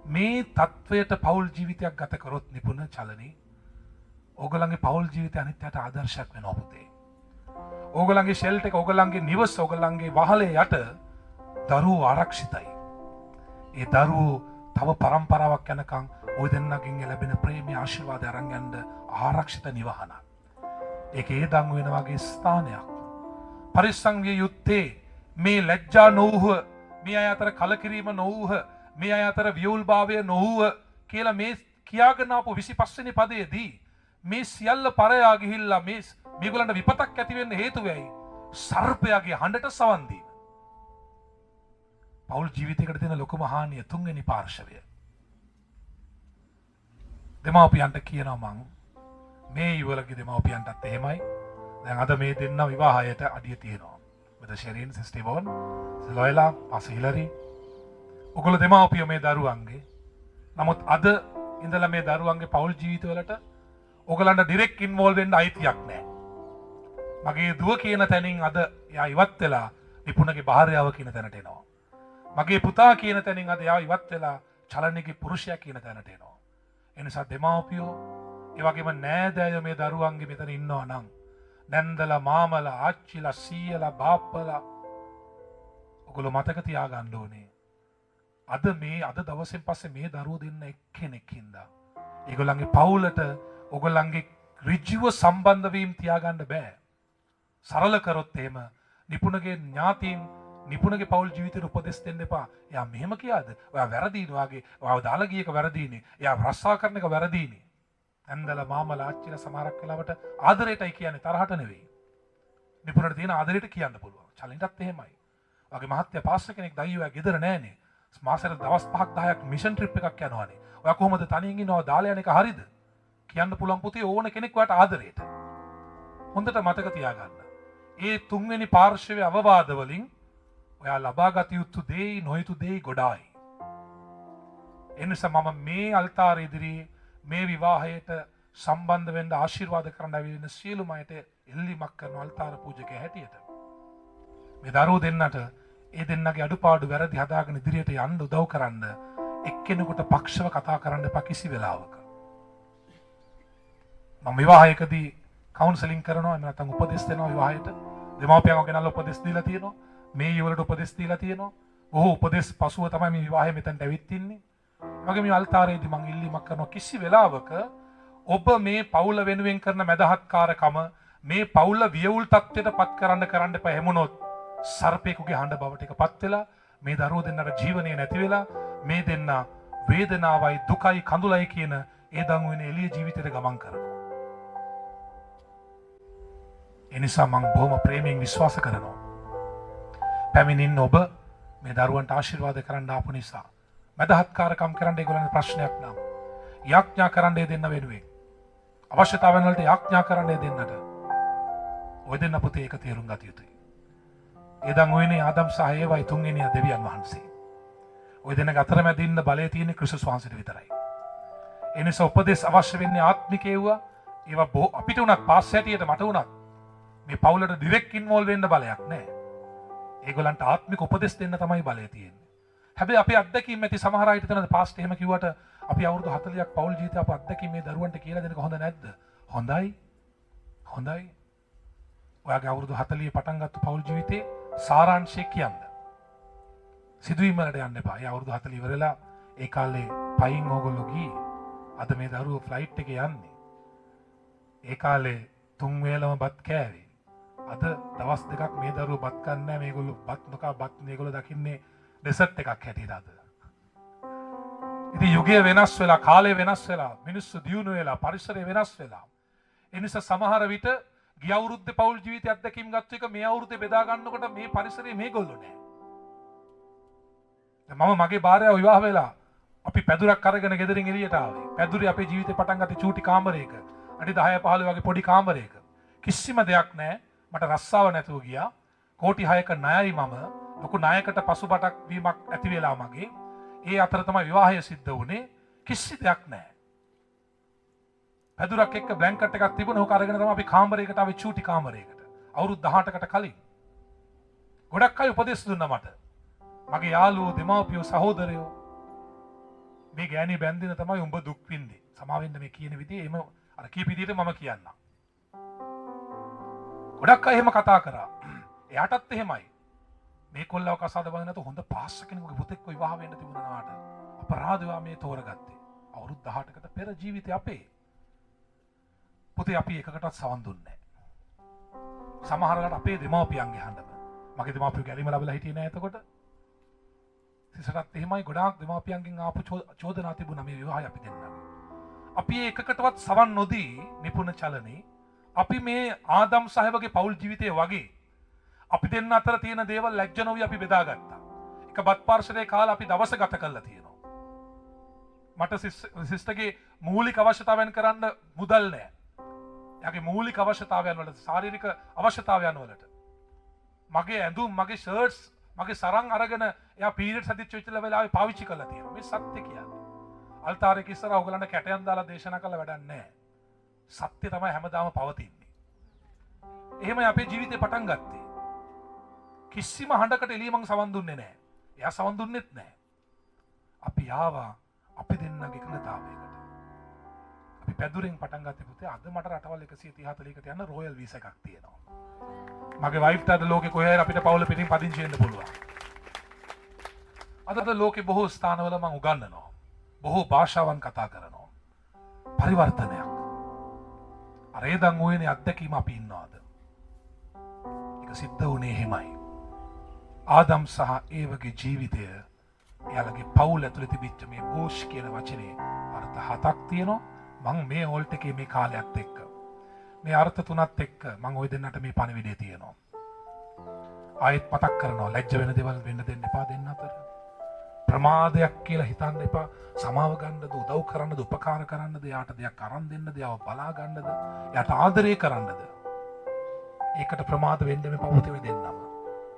මේ තත්වයට පවුල් ජීවිතයක් ගත කරොත් නිපුණ චලනී, ඕගොල්ලන්ගේ පවුල් ජීවිතය අනිත් අයට ආදර්ශයක් වෙනවා පුතේ. ඕගොල්ලන්ගේ ෂෙල්ටර් එක, ඕගොල්ලන්ගේ නිවස, ඕගොල්ලන්ගේ වහලේ යට දරුවෝ ආරක්ෂිතයි. ඒ දරුවෝ තව පරම්පරාවක් යනකම් ওই දෙන්නගෙන් ලැබෙන ප්‍රේමය ආශිර්වාදය අරන් යන්න ආරක්ෂිත නිවහනක්. ඒක ඒ දන් වෙන වගේ ස්ථානයක්. පරිස්සම් විය යුත්තේ මේ ලැජ්ජා නොවුහ, මේ අය අතර කලකිරීම නොවුහ, මේ අය අතර වියුල්භාවය නොවුහ කියලා මේ කියාගෙන ආපු 25 වෙනි පදයේදී මේ සියල්ල පරයා ගිහිල්ලා මේ මේගොල්ලන්ට විපතක් ඇති වෙන්න හේතු වෙයි සර්පයාගේ හඬට සවන් දීම. පෞල් ජීවිතයකට තියෙන ලොකුම හානිය තුන්වෙනි පාර්ශවය. දෙමාපියන්ට කියනවා මං මේ යුවලගේ දෙමාපියන්ටත් එහෙමයි. දැන් අද මේ දෙන්න විවාහයට අඩිය තියෙනවා. මෙතන ෂෙරින්, සිස්ටර් ඉවොන්, ලොයලා, පාස්ටර් හිලරි. ඔගොල්ලෝ දෙමාපියෝ මේ දරුවන්ගේ. නමුත් අද ඉඳලා මේ දරුවන්ගේ පෞල් ජීවිතවලට ඔයගලන්ට ඩිරෙක්ට් ඉන්වෝල්ව් වෙන්න අයිතියක් නැහැ. මගේ දුව කියන තැනින් අද එයා ඉවත් වෙලා නිපුණගේ භාර්යාව කියන තැනට එනවා. මගේ පුතා කියන තැනින් අද එයා ඉවත් වෙලා චලනගේ පුරුෂයා කියන තැනට එනවා. ඒ නිසා දෙමාපියෝ, ඒ වගේම නෑදෑයෝ මේ දරුවන්ගේ මෙතන ඉන්නවා නම් නැන්දලා, මාමලා, ආච්චිලා, සීයලා, බාප්පලා ඔගොල්ලෝ මතක තියාගන්න ඕනේ. අද මේ අද දවසෙන් පස්සේ මේ දරුවෝ දෙන්න එක්කෙනෙක් හින්දා ඒගොල්ලන්ගේ පවුලට ඔගොල්ලන්ගේ ඍජුව සම්බන්ධ වීම තියාගන්න බෑ. සරල කරොත් එහෙම නිපුණගේ ඥාතීන් නිපුණගේ පවුල් ජීවිතේට උපදෙස් දෙන්න එපා. එයා මෙහෙම කියාද? ඔයා වැරදීනේ ඔයාගේ. ඔයාව දාලා ගිය එක වැරදීනේ. එයා රස්සා කරන එක වැරදීනේ. නැන්දලා, මාමලා, ආච්චිලා සමහරක් වෙලාවට ආදරේටයි කියන්නේ, තරහට නෙවෙයි. නිපුණට තියෙන ආදරේට කියන්න පුළුවන්. චලින්ටත් එහෙමයි. ඔයාගේ මහත්තයා පාස්ටර් කෙනෙක් දයියෝ ඔයා ගෙදර නෑනේ. මාසෙට දවස් 5ක් 10ක් මිෂන් ට්‍රිප් එකක් යනවානේ. ඔයා කොහොමද තනියෙන් ඉන්නව දාලා යන එක හරිද? කියන්න පුළුවන් පුතේ ඕන කෙනෙක් ඔයාට ආදරේට. හොඳට මතක තියාගන්න. ඒ තුන්වෙනි පාර්ශවයේ අවවාද වලින් ඔයා ලබාගත යුතු දෙයි නොයුතු දෙයි ගොඩායි. ඒ නිසා මම මේ අල්තාර ඉදිරියේ මේ විවාහයට සම්බන්ධ වෙන්න ආශිර්වාද කරන්න ඇවිල්ලා සියලුම අයට එල්ලීමක් කරන අල්තාර පූජකයා හැටියට. මේ දරුවෝ දෙන්නට ඒ දෙන්නගේ අඩුපාඩු වැරදි හදාගෙන ඉදිරියට යන්න උදව් කරන්න එක්කෙනෙකුට පක්ෂව කතා කරන්න එපා කිසි වෙලාවක. මම විවාහයකදී කවුන්සලින් කරනවා, එහෙම නැත්නම් උපදෙස් දෙනවා විවාහයට. දෙමාපියන්ව ගෙනල්ලා උපදෙස් දීලා තියෙනවා. මේ යුවලට උපදෙස් දීලා තියෙනවා. බොහෝ උපදෙස් පසුව තමයි මේ විවාහය මෙතනට ඇවිත් ඉන්නේ. ඒ වගේම මේ අල්තාරයේදී මං ඉල්ලීමක් කරනවා කිසි වෙලාවක ඔබ මේ පවුල වෙනුවෙන් කරන මැදහත්කාරකම මේ පවුල වියවුල් තත්ත්වයට පත් කරන්න කරන්න එපා. එහෙම වුණොත් සර්පයෙකුගේ හඬ බවට එක පත් වෙලා මේ දරුවෝ දෙන්නට ජීවනය නැති වෙලා මේ දෙන්න වේදනාවයි දුකයි කඳුලයි කියන ඒදන් උයනේ එළිය ජීවිතයට ගමන් කරනවා. ඒ නිසා මං බොහොම ප්‍රේමයෙන් විශ්වාස කරනවා. පැමිණින්න ඔබ මේ දරුවන්ට ආශිර්වාද කරන්න ආපු නිසා, මැදහත්කාරකම් කරන්න ඒගොල්ලන්ගේ ප්‍රශ්නයක් නම් යාඥා කරන්න ඒ දෙන්න වෙනුවෙන්, අවශ්‍යතාවයන් වලට යාඥා කරන්න ඒ දෙන්නට, ඔය දෙන්න පුතේ ඒක තේරුම් ගත යුතුයි. ඒදන් උයනේ ආදම් සහ ඒවයි තුන්වෙනියා දෙවියන් වහන්සේ. ඔය දෙන්නගේ අතරමැද ඉන්න බලය තියෙන්නේ ක්‍රිස්තුස් වහන්සේට විතරයි. ඒ නිසා උපදේශ අවශ්‍ය වෙන්නේ ආත්මික ඒවා. ඒවා අපිට උනත් පාස් හැටියට මට උනත් මේ පවුලට ඩිරෙක්ට් ඉන්වෝල්ව් වෙන්න බලයක් නැහැ. ඒගොල්ලන්ට ආත්මික උපදෙස් දෙන්න තමයි බලය තියෙන්නේ. හැබැයි අපේ අත්දැකීම් ඇති සමහර අයට තනද පාස්ට් එහෙම කිව්වට අපි අවුරුදු 40ක් පවුල් ජීවිතය අප අත්දැකීම් මේ දරුවන්ට කියලා දෙනක හොඳ නැද්ද? හොඳයි. හොඳයි. ඔයාගේ අවුරුදු 40 පටන් ගත්ත පවුල් ජීවිතේ සාරාංශය කියන්න. සිදුවීම් වලට යන්න එපා. ඒ අවුරුදු 40 ඉවරලා ඒ කාලේ පයින් ඕගොල්ලෝ ගියේ. අද මේ දරුවෝ ෆ්ලයිට් එකේ යන්නේ. ඒ කාලේ තුන් වේලම බත් කෑවේ. අද දවස් දෙකක් මේ දරුවෝ බත් කන්නේ නැහැ. මේගොල්ලෝ බත් නොකා බත් මේගොල්ලෝ දකින්නේ ඩෙසර්ට් එකක් හැටියට අද. ඉතින් යුගය වෙනස් වෙලා, කාලය වෙනස් වෙලා, මිනිස්සු දියුණු වෙලා, පරිසරය වෙනස් වෙලා. ඒ නිසා සමහර විට ගිය අවුරුද්දේ පෞල් ජීවිතය අත්දැකීම් ගත්ත එක මේ අවුරුද්දේ බෙදා ගන්නකොට මේ පරිසරයේ මේගොල්ලෝ නැහැ. දැන් මම මගේ භාර්යාව විවාහ වෙලා අපි පැදුරක් අරගෙන ගෙදරින් එළියට ආවේ. පැදුරේ අපේ ජීවිතේ පටන් ගත්තේ චූටි කාමරයක. අඩි 10 15 වගේ පොඩි කාමරයක. කිසිම දෙයක් නැහැ. මට රස්සාව නැතුව ගියා. කෝටි 6ක ණයයි මම. ලොකු ණයකට පසුබටක් වීමක් ඇති වෙලා මගේ. ඒ අතර තමයි විවාහය සිද්ධ වුණේ. කිසි දෙයක් නැහැ. පැදුරක් එක්ක බ්ලැන්කට් එකක් තිබුණා. ඕක අරගෙන තමයි අපි කාමරයකට ආවේ, චූටි කාමරයකට. අවුරුදු 18කට කලින්. ගොඩක් අය උපදෙස් දුන්නා මට. මගේ යාළුවෝ, දෙමව්පියෝ, සහෝදරයෝ මේ ගෑණි බැන්දින තමයි උඹ දුක් විඳේ. සමා වෙන්න මේ කියන විදිහේ එහෙම අර කීප විදිහට මම කියන්නම්. ගොඩක් අය එහෙම කතා කරා. එයාටත් එහෙමයි. මේ කොල්ලව කසාද බඳින්න නැතුව හොඳ පාස්ස කෙනෙකුගේ පුතෙක්ව විවාහ වෙන්න තිබුණා නාට. අපරාධ ඔයා මේ තෝරගත්තේ. අවුරුදු 18කට පෙර ජීවිතේ අපේ. පුතේ අපි එකකටවත් සවන් දුන්නේ නැහැ. සමහර වෙලාවට අපේ දෙමව්පියන්ගේ හඬම. මගේ දෙමව්පියෝ ගැලීම ලැබලා හිටියේ නෑ එතකොට. සිසටත් එහෙමයි ගොඩාක් දෙමව්පියන්ගෙන් ආපු චෝදනා තිබුණා මේ විවාහය අපි දෙන්නගේ. අපි එකකටවත් සවන් නොදී නිපුණ චලනේ අපි මේ ආදම් සහවගේ පෞල් ජීවිතය වගේ අපි දෙන්න අතර තියෙන දේවල් ලැජ්ජ නොවි අපි බෙදාගත්තා. එක බත් පාර්ශලයේ කාලා අපි දවස ගත කරලා තියෙනවා. මට සිස්ටර්ගේ මූලික අවශ්‍යතාවයන් කරන්න මුදල් නෑ. එයාගේ මූලික අවශ්‍යතාවයන් වලට, ශාරීරික අවශ්‍යතාවයන් වලට මගේ ඇඳුම්, මගේ ෂර්ට්ස්, මගේ සරන් අරගෙන එයා පීරියඩ්ස් හැදිච්ච වෙච්ච වෙලාවේ පාවිච්චි කරලා තියෙනවා. මේ සත්‍ය කියන්නේ. අල්තාරයක ඉස්සරහ ඔයගලන්ට කැටයන් දාලා දේශනා කරලා වැඩක් නෑ. සත්‍ය තමයි හැමදාම පවතින්නේ. එහෙමයි අපේ ජීවිතේ පටන් ගත්තේ. කිසිම හඬකට එළිය මං සවන් දුන්නේ නෑ. එයා සවන් දුන්නෙත් නෑ. අපි ආවා අපි දෙන්නගේ එකඟතාවයකට. අපි පැදුරෙන් පටන් ගත්තේ පුතේ. අද මට රටවල් 130 40කට යන්න රොයල් වීසා එකක් තියෙනවා. මගේ වයිෆ්ට අද ලෝකේ කොහේ හරි අපිට පවුල පිටින් පදිංචි වෙන්න පුළුවන්. අද ලෝකේ බොහෝ ස්ථානවල මං උගන්වනවා. බොහෝ භාෂාවන් කතා කරනවා. පරිවර්තනයක්. අර ඒදන් උයනේ අත්දැකීම අපි ඉන්නවාද? ඒක සිද්ධ වුණේ එහෙමයි. ආදම් සහ ඒවගේ ජීවිතය එයාලගේ පවුල ඇතුලේ තිබිච්ච මේ බෝෂ් කියන වචනේ අර්ථ හතක් තියෙනවා. මං මේ ඕල්ට් එකේ මේ කාලයත් එක්ක මේ අර්ථ තුනත් එක්ක මං ওই දෙන්නට මේ පණිවිඩය තියෙනවා. ආයෙත් මතක් කරනවා, ලැජ්ජ වෙන දේවල් වෙන්න දෙන්න එපා දෙන්න අතර. ප්‍රමාදයක් කියලා හිතන්න එපා. සමාව ගන්නද, උදව් කරන්නද, උපකාර කරන්නද, එයාට දෙයක් අරන් දෙන්නද, එයාව බලා ගන්නද, එයාට ආදරය කරන්නද, ඒකට ප්‍රමාද වෙන්න එපා පුතේ දෙන්නම.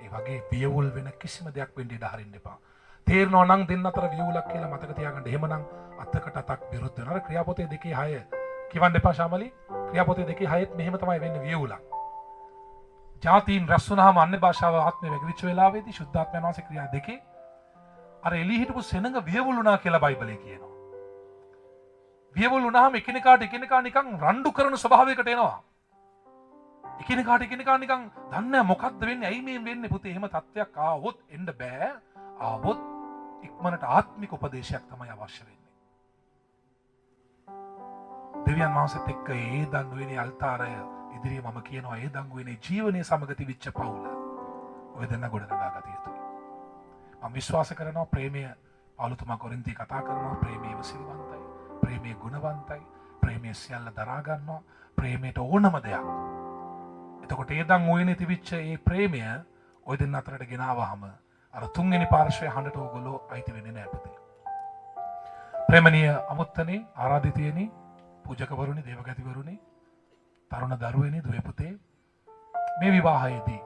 ඒ වගේ වියවුල් වෙන කිසිම දෙයක් වෙන්න ඉඩ හරින්න එපා. තේරෙනවා නම් දෙන්න අතර වියවුලක් කියලා මතක තියාගන්න. එහෙමනම් අතකට අතක් විරුද්ධ වෙනවා. අර ක්‍රියාපොතේ 2:6 කියවන්න එපා ශාමලි. ක්‍රියාපොතේ 2:6ත් මෙහෙම තමයි වෙන්නේ වියවුලක්. ජාතීන් රැස් වුණාම අන්‍ය භාෂාව ආත්මය වැగిරිච්ච වෙලාවේදී ශුද්ධාත්මයන් වහන්සේ ක්‍රියා දෙකේ අර එළිය හිටපු සෙනඟ වියවුල් වුණා කියලා බයිබලයේ කියනවා. වියවුල් වුණාම එකිනෙකාට එකිනෙකා නිකන් රණ්ඩු කරන ස්වභාවයකට එනවා. එකිනෙකාට එකිනෙකා නිකන් දන්නේ නැහැ මොකද්ද වෙන්නේ, ඇයි මේ වෙන්නේ පුතේ. එහෙම තත්ත්වයක් ආවොත් එන්න බෑ. ආවොත් ඉක්මනට ආත්මික උපදේශයක් තමයි අවශ්‍ය වෙන්නේ. දෙවියන් වහන්සේත් එක්ක ඒ දන් උයනේ අල්තාරය ඉදිරියේ මම කියනවා, ඒ දන් උයනේ ජීවනයේ සමග තිබිච්ච පවුල ඔය දෙන්න ගොඩනගා ගත යුතුයි. මම විශ්වාස කරනවා ප්‍රේමය පෞලතුමා කොරින්තියේ කතා කරනවා ප්‍රේමය ඉවසිලිවන්තයි, ප්‍රේමය ගුණවන්තයි, ප්‍රේමය සියල්ල දරා ගන්නවා, ප්‍රේමයට ඕනම දෙයක්. එතකොට ඒ දන් උයනේ තිබිච්ච ඒ ප්‍රේමය ඔය දෙන්න අතරට ගෙනාවහම අර තුන්වෙනි පාර්ශ්වය හඬට ඕගොල්ලෝ අයිති වෙන්නේ නෑ පුතේ. ප්‍රේමණීය අමුත්තනේ, ආරාධිතයනි, පූජකවරුනි, දේවගැතිවරුනි, තරුණ දරුවනි, දුවේ පුතේ, මේ විවාහයේදී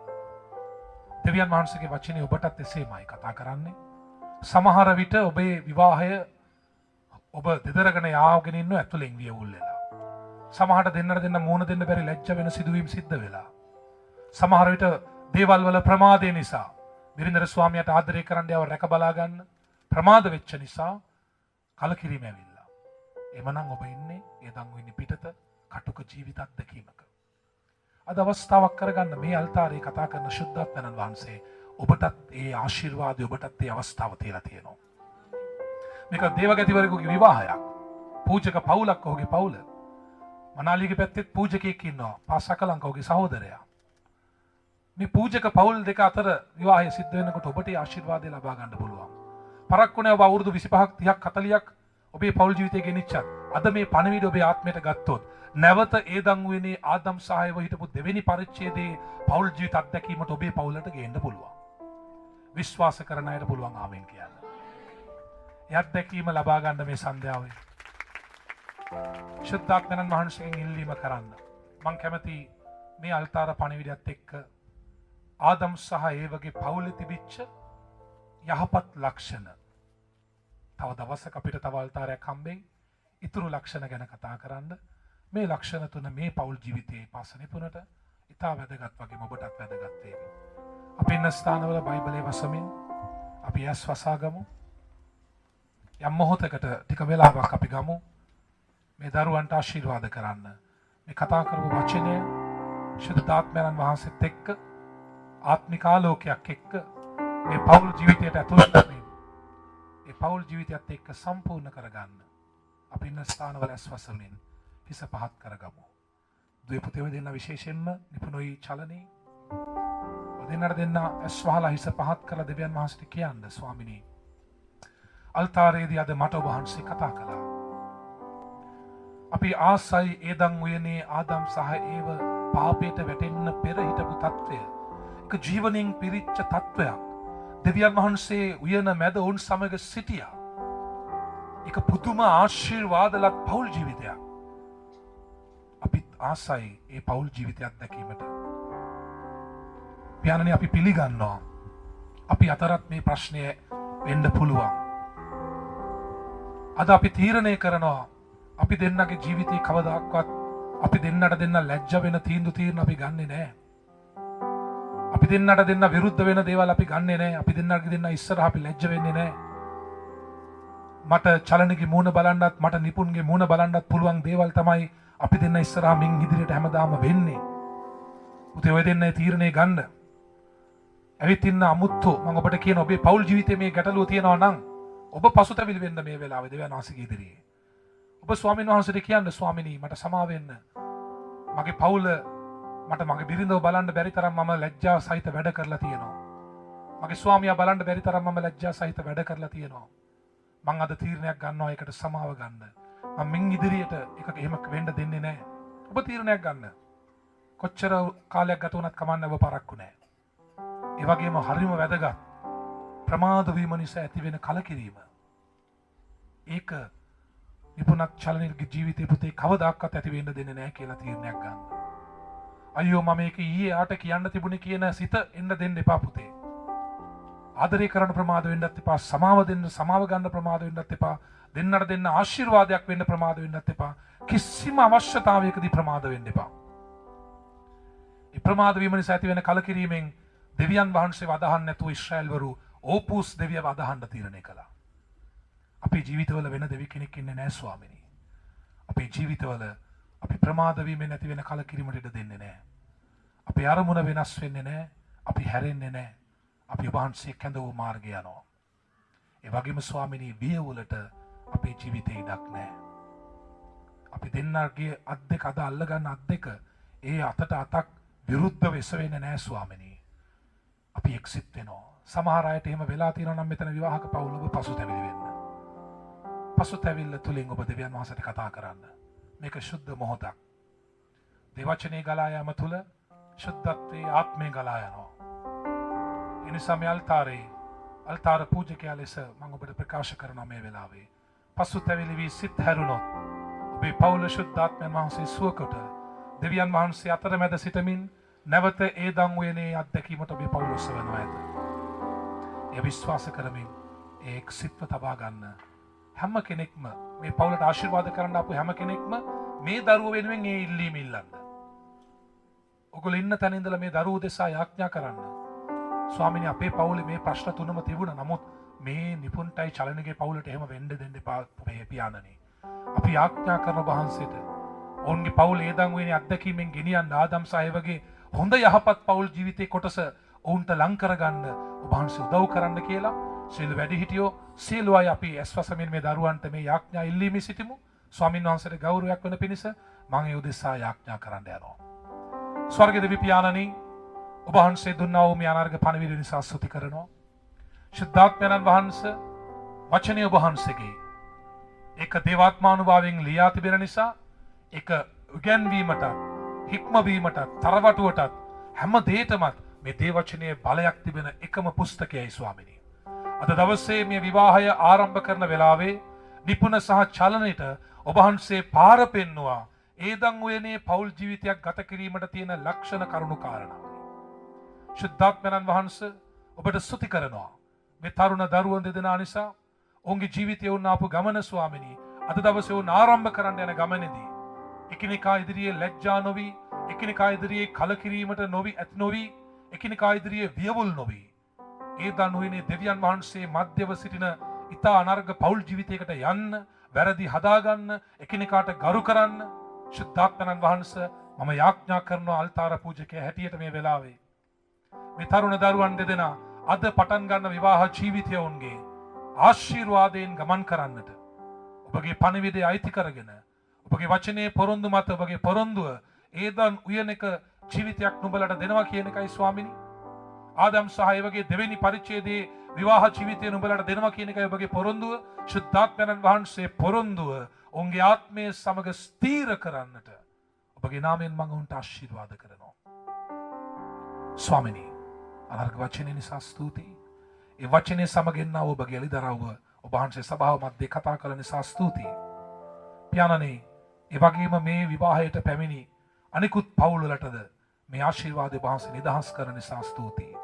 දෙවියන් වහන්සේගේ වචනේ ඔබටත් එසේමයි කතා කරන්නේ. සමහර විට ඔබේ විවාහය ඔබ දෙදරගෙන යාගෙන ඉන්න ඇතුලෙන් වියවුල් වෙලා. සමහරට දෙන්නට දෙන්න මූණ දෙන්න බැරි ලැජ්ජ වෙන සිදුවීම් සිද්ධ වෙලා. සමහර විට දේවල් වල ප්‍රමාදය නිසා බිරිඳර ස්වාමියාට ආදරය කරන්න යව රැක බලා ගන්න ප්‍රමාද වෙච්ච නිසා කලකිරීම ඇවිල්ලා. එමනම් ඔබ ඉන්නේ ඒ දන් ඉන්නේ පිටත කටුක ජීවිත අත්දැකීමක. අද අවස්ථාවක් කරගන්න මේ අල්තාරේ කතා කරන ශුද්ධාත්මයන් වහන්සේ ඔබටත් ඒ ආශිර්වාදය, ඔබටත් ඒ අවස්ථාව තියලා තියෙනවා. මේක දේවගැතිවරයෙකුගේ විවාහයක්. පූජක පවුලක් ඔහුගේ පවුල. මනාලිගේ පැත්තෙත් පූජකයෙක් ඉන්නවා. පාසකලංක ඔහුගේ සහෝදරයා. මේ පූජක පවුල් දෙක අතර විවාහය සිද්ධ වෙනකොට ඔබට ඒ ආශිර්වාදය ලබා ගන්න පුළුවන්. පරක්කු නෑ ඔබ අවුරුදු 25ක් 30ක් 40ක් ඔබේ පවුල් ජීවිතය ගෙනිච්චත් අද මේ පණිවිඩය ඔබේ ආත්මයට ගත්තොත් නැවත ඒ දන් උයනේ ආදම් සහායව හිටපු දෙවෙනි පරිච්ඡේදයේ පවුල් ජීවිත අත්දැකීමට ඔබේ පවුලට ගේන්න පුළුවන්. විශ්වාස කරන අයට පුළුවන් ආමෙන් කියන්න. ඒ අත්දැකීම ලබා ගන්න මේ සන්ධ්‍යාවේ ශුද්ධාත්මයන් වහන්සේගෙන් ඉල්ලීම කරන්න. මං කැමති මේ අල්තාර පණිවිඩයත් එක්ක ආදම් සහ ඒවගේ පවුලේ තිබිච්ච යහපත් ලක්ෂණ තව දවසක අපිට තව අල්තාරයක් හම්බෙයි. ඉතුරු ලක්ෂණ ගැන කතා කරන්න. මේ ලක්ෂණ තුන මේ පවුල් ජීවිතයේ පස්ස නිපුණට ඉතා වැදගත් වගේම ඔබටත් වැදගත් වේවි. අපි ඉන්න ස්ථානවල බයිබලයේ වසමින් අපි ඇස් වසා ගමු. යම් මොහොතකට ටික වෙලාවක් අපි ගමු මේ දරුවන්ට ආශිර්වාද කරන්න. මේ කතා කරපු වචනය ශුද්ධාත්මයන් වහන්සේත් එක්ක ආත්මික ආලෝකයක් එක්ක මේ පවුල් ජීවිතයට ඇතුල් වෙමින් ඒ පවුල් ජීවිතයත් එක්ක සම්පූර්ණ කරගන්න. අපි ඉන්න ස්ථානවල ඇස් වසමින් හිස පහත් කරගමු. දුවේ පුතේ ඔය දෙන්න විශේෂයෙන්ම නිපුණුයි චලනී. ඔය දෙන්නට දෙන්න ඇස් වහලා හිස පහත් කරලා දෙවියන් වහන්සේට කියන්න, ස්වාමිනී, අල්තාරයේදී අද මට ඔබ වහන්සේ කතා කළා. අපි ආසයි ඒ දන් උයනේ ආදම් සහ ඒව පාපයට වැටෙන්න පෙර හිටපු තත්ත්වය. එක ජීවණයෙන් පිරිච්ච තත්ත්වයක්. දෙවියන් වහන්සේ උයන මැද ඔවුන් සමග සිටියා. එක පුදුම ආශිර්වාදලත් පවුල් ජීවිතයක්. අපිත් ආසයි ඒ පවුල් ජීවිතයක් දැකීමට. පියාණනි, අපි පිළිගන්නවා. අපි අතරත් මේ ප්‍රශ්නය වෙන්න පුළුවන්. අද අපි තීරණය කරනවා අපි දෙන්නගේ ජීවිතේ කවදාක්වත් අපි දෙන්නට දෙන්න ලැජ්ජ වෙන තීන්දුව තීරණ අපි ගන්නෙ නෑ. අපි දෙන්නට දෙන්න විරුද්ධ වෙන දේවල් අපි ගන්නෙ නෑ. අපි දෙන්නට දෙන්න ඉස්සරහ අපි ලැජ්ජ වෙන්නේ නෑ. මට චලනගේ මූණ බලන්නත් මට නිපුන්ගේ මූණ බලන්නත් පුළුවන් දේවල් තමයි අපි දෙන්න ඉස්සරහා මින් ඉදිරියට හැමදාම වෙන්නේ. පුතේ, ඔය දෙන්න තීරණය ගන්න. ඇවිත් ඉන්න අමුත්තෝ, මම ඔබට කියන ඔබේ පවුල් ජීවිතේ මේ ගැටලුව තියෙනවා නම් ඔබ පසුතැවිලි වෙන්න මේ වෙලාවේ දෙවියන් වහන්සේගේ ඉදිරියේ. ඔබ ස්වාමීන් වහන්සේට කියන්න, ස්වාමිනී, මට සමා වෙන්න. මගේ පවුල මට මගේ බිරිඳව බලන්න බැරි තරම් මම ලැජ්ජා සහිත වැඩ කරලා තියෙනවා. මගේ ස්වාමියා බලන්න බැරි තරම් මම ලැජ්ජා සහිත වැඩ කරලා තියෙනවා. මං අද තීරණයක් ගන්නවා ඒකට සමාව ගන්න. මං මින් ඉදිරියට ඒක එහෙම වෙන්න දෙන්නේ නැහැ. ඔබ තීරණයක් ගන්න. කොච්චර කාලයක් ගත වුණත් කමන්නේ, ඔබ පරක්කු නෑ. ඒ වගේම හරිම වැදගත් ප්‍රමාද වීම නිසා ඇති වෙන කලකිරීම. ඒක නිපුණත් චලනයේ ජීවිතේ පුතේ කවදාකවත් ඇති වෙන්න දෙන්නේ නැහැ කියලා තීරණයක් ගන්න. අයියෝ, මම මේක ඊයේ ආට කියන්න තිබුණේ කියන සිත එන්න දෙන්න එපා පුතේ. ආදරය කරන්න ප්‍රමාද වෙන්නත් එපා, සමාව දෙන්න, සමාව ගන්න ප්‍රමාද වෙන්නත් එපා, දෙන්නට දෙන්න ආශිර්වාදයක් වෙන්න ප්‍රමාද වෙන්නත් එපා. කිසිම අවශ්‍යතාවයකදී ප්‍රමාද වෙන්න එපා. ඒ ප්‍රමාද වීම නිසා ඇති වෙන කලකිරීමෙන් දෙවියන් වහන්සේව අදහන්න නැතුව ඊශ්‍රායල්වරු ඕපූස් දෙවියව අදහන්න තීරණය කළා. අපේ ජීවිතවල වෙන දෙවි කෙනෙක් ඉන්නේ නැහැ ස්වාමිනී. අපේ ජීවිතවල අපි ප්‍රමාද වීමෙන් ඇති වෙන කලකිරීමට ඉඩ දෙන්නේ නැහැ. අපේ අරමුණ වෙනස් වෙන්නේ නැහැ. අපි හැරෙන්නේ නැහැ. අපි ඔබ වහන්සේ කැඳ වූ මාර්ගය යනවා. ඒ වගේම ස්වාමිනී, වියවුලට අපේ ජීවිතේ ඉඩක් නැහැ. අපි දෙන්නගේ අත් දෙක අද අල්ලගන්න අත් දෙක ඒ අතට අතක් විරුද්ධව එසවෙන්නේ නැහැ ස්වාමිනී. අපි එක්සිත් වෙනවා. සමහර අයට එහෙම වෙලා තියෙනවා නම් මෙතන විවාහක පවුල ඔබ පසුතැවිලි වෙන්න. පසුතැවිල්ල තුලින් ඔබ දෙවියන් වහන්සේට කතා කරන්න. මේක ශුද්ධ මොහොතක්. දෙවචනේ ගලා යාම තුල ශුද්ධත්වයේ ආත්මය ගලා යනවා. ඒ නිසා මේ අල්තාර පූජකයා ලෙස මම ඔබට ප්‍රකාශ කරනවා මේ වෙලාවේ. පසුතැවිලි වී සිත් හැරුණොත් ඔබේ පවුල ශුද්ධාත්මයන් වහන්සේ සුවකොට දෙවියන් වහන්සේ අතරමැද සිටමින් නැවත ඒ දන් උයනේ අත්දැකීමට ඔබේ පවුල ඔසවනවා ඇත. ඒ විශ්වාස කරමින් ඒ එක්සිත්ව තබා ගන්න. හැම කෙනෙක්ම මේ පවුලට ආශිර්වාද කරන්න ආපු හැම කෙනෙක්ම මේ දරුවෝ වෙනුවෙන් ඒ ඉල්ලීම ඉල්ලන්න. ඔගොල්ලෝ ඉන්න තැන ඉඳලා මේ දරුවෝ දෙසා යාඥා කරන්න. ස්වාමීනි, අපේ පවුලේ මේ ප්‍රශ්න තුනම තිබුණා. නමුත් මේ නිපුන්ටයි චලනගේ පවුලට එහෙම වෙන්න දෙන්න එපා පියාණනි. අපි යාඥා කරන වහන්සේට ඔවුන්ගේ පවුල ඒ දන් උයනේ අත්දැකීමෙන් ගෙනියන්න, ආදම් සහ ඒවගේ හොඳ යහපත් පවුල් ජීවිතේ කොටස ඔවුන්ට ලං කරගන්න ඔබ වහන්සේ උදව් කරන්න කියලා සියලු වැඩිහිටියෝ සියලු අය අපි ඇස්වසමින් මේ දරුවන්ට මේ යාඥා ඉල්ලීමේ සිටිමු. ස්වාමින් වහන්සේට ගෞරවයක් වන පිණිස මම ඒ උදෙසා යාඥා කරන්න යනවා. ස්වර්ග දෙවි පියාණනි, ඔබ වහන්සේ දුන්නා වූ මේ අනර්ග පණිවිඩය නිසා ස්තුති කරනවා. ශුද්ධාත්මයන්න් වහන්සේ වචනය ඔබ වහන්සේගේ ඒක දේවාත්මානුභාවයෙන් ලියා තිබෙන නිසා ඒක උගන්වීමටත්, හික්මවීමටත්, තරවටුවටත් හැම දෙයකටමත් මේ දේවචනයේ බලයක් තිබෙන එකම පුස්තකයයි ස්වාමිනී. අද දවසේ මේ විවාහය ආරම්භ කරන වෙලාවේ නිපුණ සහ චලනයට ඔබ වහන්සේ පාර පෙන්නවා. ඒ දන් උයනේ පෞල් ජීවිතයක් ගත කිරීමට තියෙන ලක්ෂණ කරුණු කාරණා. ශුද්ධාත්මයන් වහන්සේ ඔබට ස්තුති කරනවා. මේ තරුණ දරුවන් දෙදෙනා නිසා ඔවුන්ගේ ජීවිතය වුණ ආපු ගමන ස්වාමිනී, අද දවසේ ඔවුන් ආරම්භ කරන්න යන ගමනේදී එකිනෙකා ඉදිරියේ ලැජ්ජා නොවි, එකිනෙකා ඉදිරියේ කලකිරීමට නොවි, ඇති නොවි, එකිනෙකා ඉදිරියේ වියවුල් නොවි, ඒ දන් උයනේ දෙවියන් වහන්සේ මධ්‍යව සිටින ඉතා අනර්ග පෞල් ජීවිතයකට යන්න, වැරදි හදාගන්න, එකිනෙකාට ගරු කරන්න ශුද්ධාත්මයන් වහන්සේ මම යාඥා කරනවා අල්තාර පූජකයා හැටියට මේ වෙලාවේ මේ තරුණ දරුවන් දෙදෙනා අද පටන් ගන්න විවාහ ජීවිතය ඔවුන්ගේ ආශිර්වාදයෙන් ගමන් කරන්නට ඔබගේ පණිවිඩය අයිති කරගෙන ඔබගේ වචනේ පොරොන්දු මත ඔබගේ පොරොන්දුව ඒ දන් උයනක ජීවිතයක් නුඹලට දෙනවා කියන එකයි ස්වාමිනී. ආදම් සහ ඒවගේ දෙවෙනි පරිච්ඡේදයේ විවාහ ජීවිතය නුඹලට දෙනවා කියන එකයි ඔබගේ පොරොන්දුව. ශුද්ධාත්මයන් වහන්සේ පොරොන්දුව ඔවුන්ගේ ආත්මය සමග ස්ථීර කරන්නට ඔබගේ නාමයෙන් මම ඔවුන්ට ආශිර්වාද කරනවා. ස්වාමිනී, අනර්ග වචනය නිසා ස්තුතියි. ඒ වචනය සමග එන්නා වූ ඔබගේ එළිදරව්ව ඔබ වහන්සේ සභාව මැද්දේ කතා කළ නිසා ස්තුතියි. පියාණනි, ඒ වගේම මේ විවාහයට පැමිණි අනිකුත් පවුල්වලටද මේ ආශිර්වාදය ඔබ වහන්සේ නිදහස් කරන නිසා ස්තුතියි.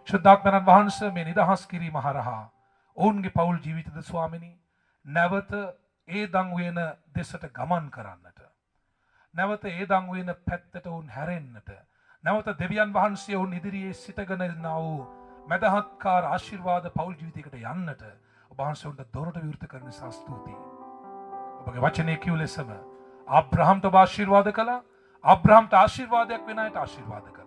ශුද්ධාත්මයන් වහන්සේ මේ නිදහස් කිරීම හරහා ඔවුන්ගේ පවුල් ජීවිතද ස්වාමිනී නැවත ඒ දන් උයන දෙසට ගමන් කරන්නට, නැවත ඒ දන් උයන පැත්තට ඔවුන් හැරෙන්නට, නැවත දෙවියන් වහන්සේ ඔවුන් ඉදිරියේ සිටගෙන ඉන්නා වූ මැදහත්කාර ආශිර්වාද පවුල් ජීවිතයකට යන්නට ඔබ වහන්සේ ඔවුන්ට දොරට විවෘත කරන නිසා ස්තුතියි. ඔබගේ වචනේ කියු ලෙසම ආබ්‍රහම්ට ඔබ ආශිර්වාද කළා, ආබ්‍රහම්ට ආශිර්වාදයක් වෙන අයට ආශිර්වාද කළා.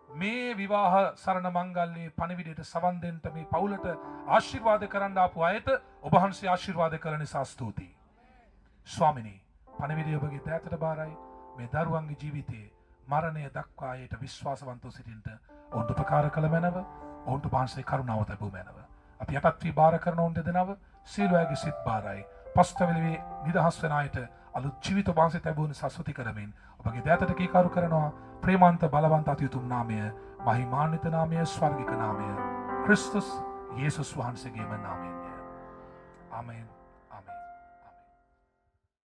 මේ විවාහ සරණ මංගල්‍යයේ පණිවිඩයට සවන් දෙන්න මේ පවුලට ආශිර්වාද කරන්න ආපු අයට ඔබ වහන්සේ ආශිර්වාද කළ නිසා ස්තුතියි. ස්වාමිනී, පණිවිඩය ඔබගේ දෑතට බාරයි. මේ දරුවන්ගේ ජීවිතයේ මරණය දක්වා අයට විශ්වාසවන්තව සිටින්නට ඔවුන්ට උපකාර කළ මැනව, ඔවුන්ට වහන්සේ කරුණාව තැබූ මැනව. අපි යටත් වී බාර කරන ඔවුන් දෙදෙනාව සියලු අයගේ සිත් බාරයි. පසුතැවිලි වී නිදහස් වෙන අයට අලුත් ජීවිත ඔබ වහන්සේ තැබූ නිසා ස්තුති කරමින් ඔබගේ දෑතට කීකරු කරනවා. ප්‍රේමන්ත බලවන්ත අති උතුම් නාමය, මහිමාන්විත නාමය, ස්වර්ගික නාමය, ක්‍රිස්තුස් යේසුස් වහන්සේගේම නාමයෙන්ය. ආමේන්.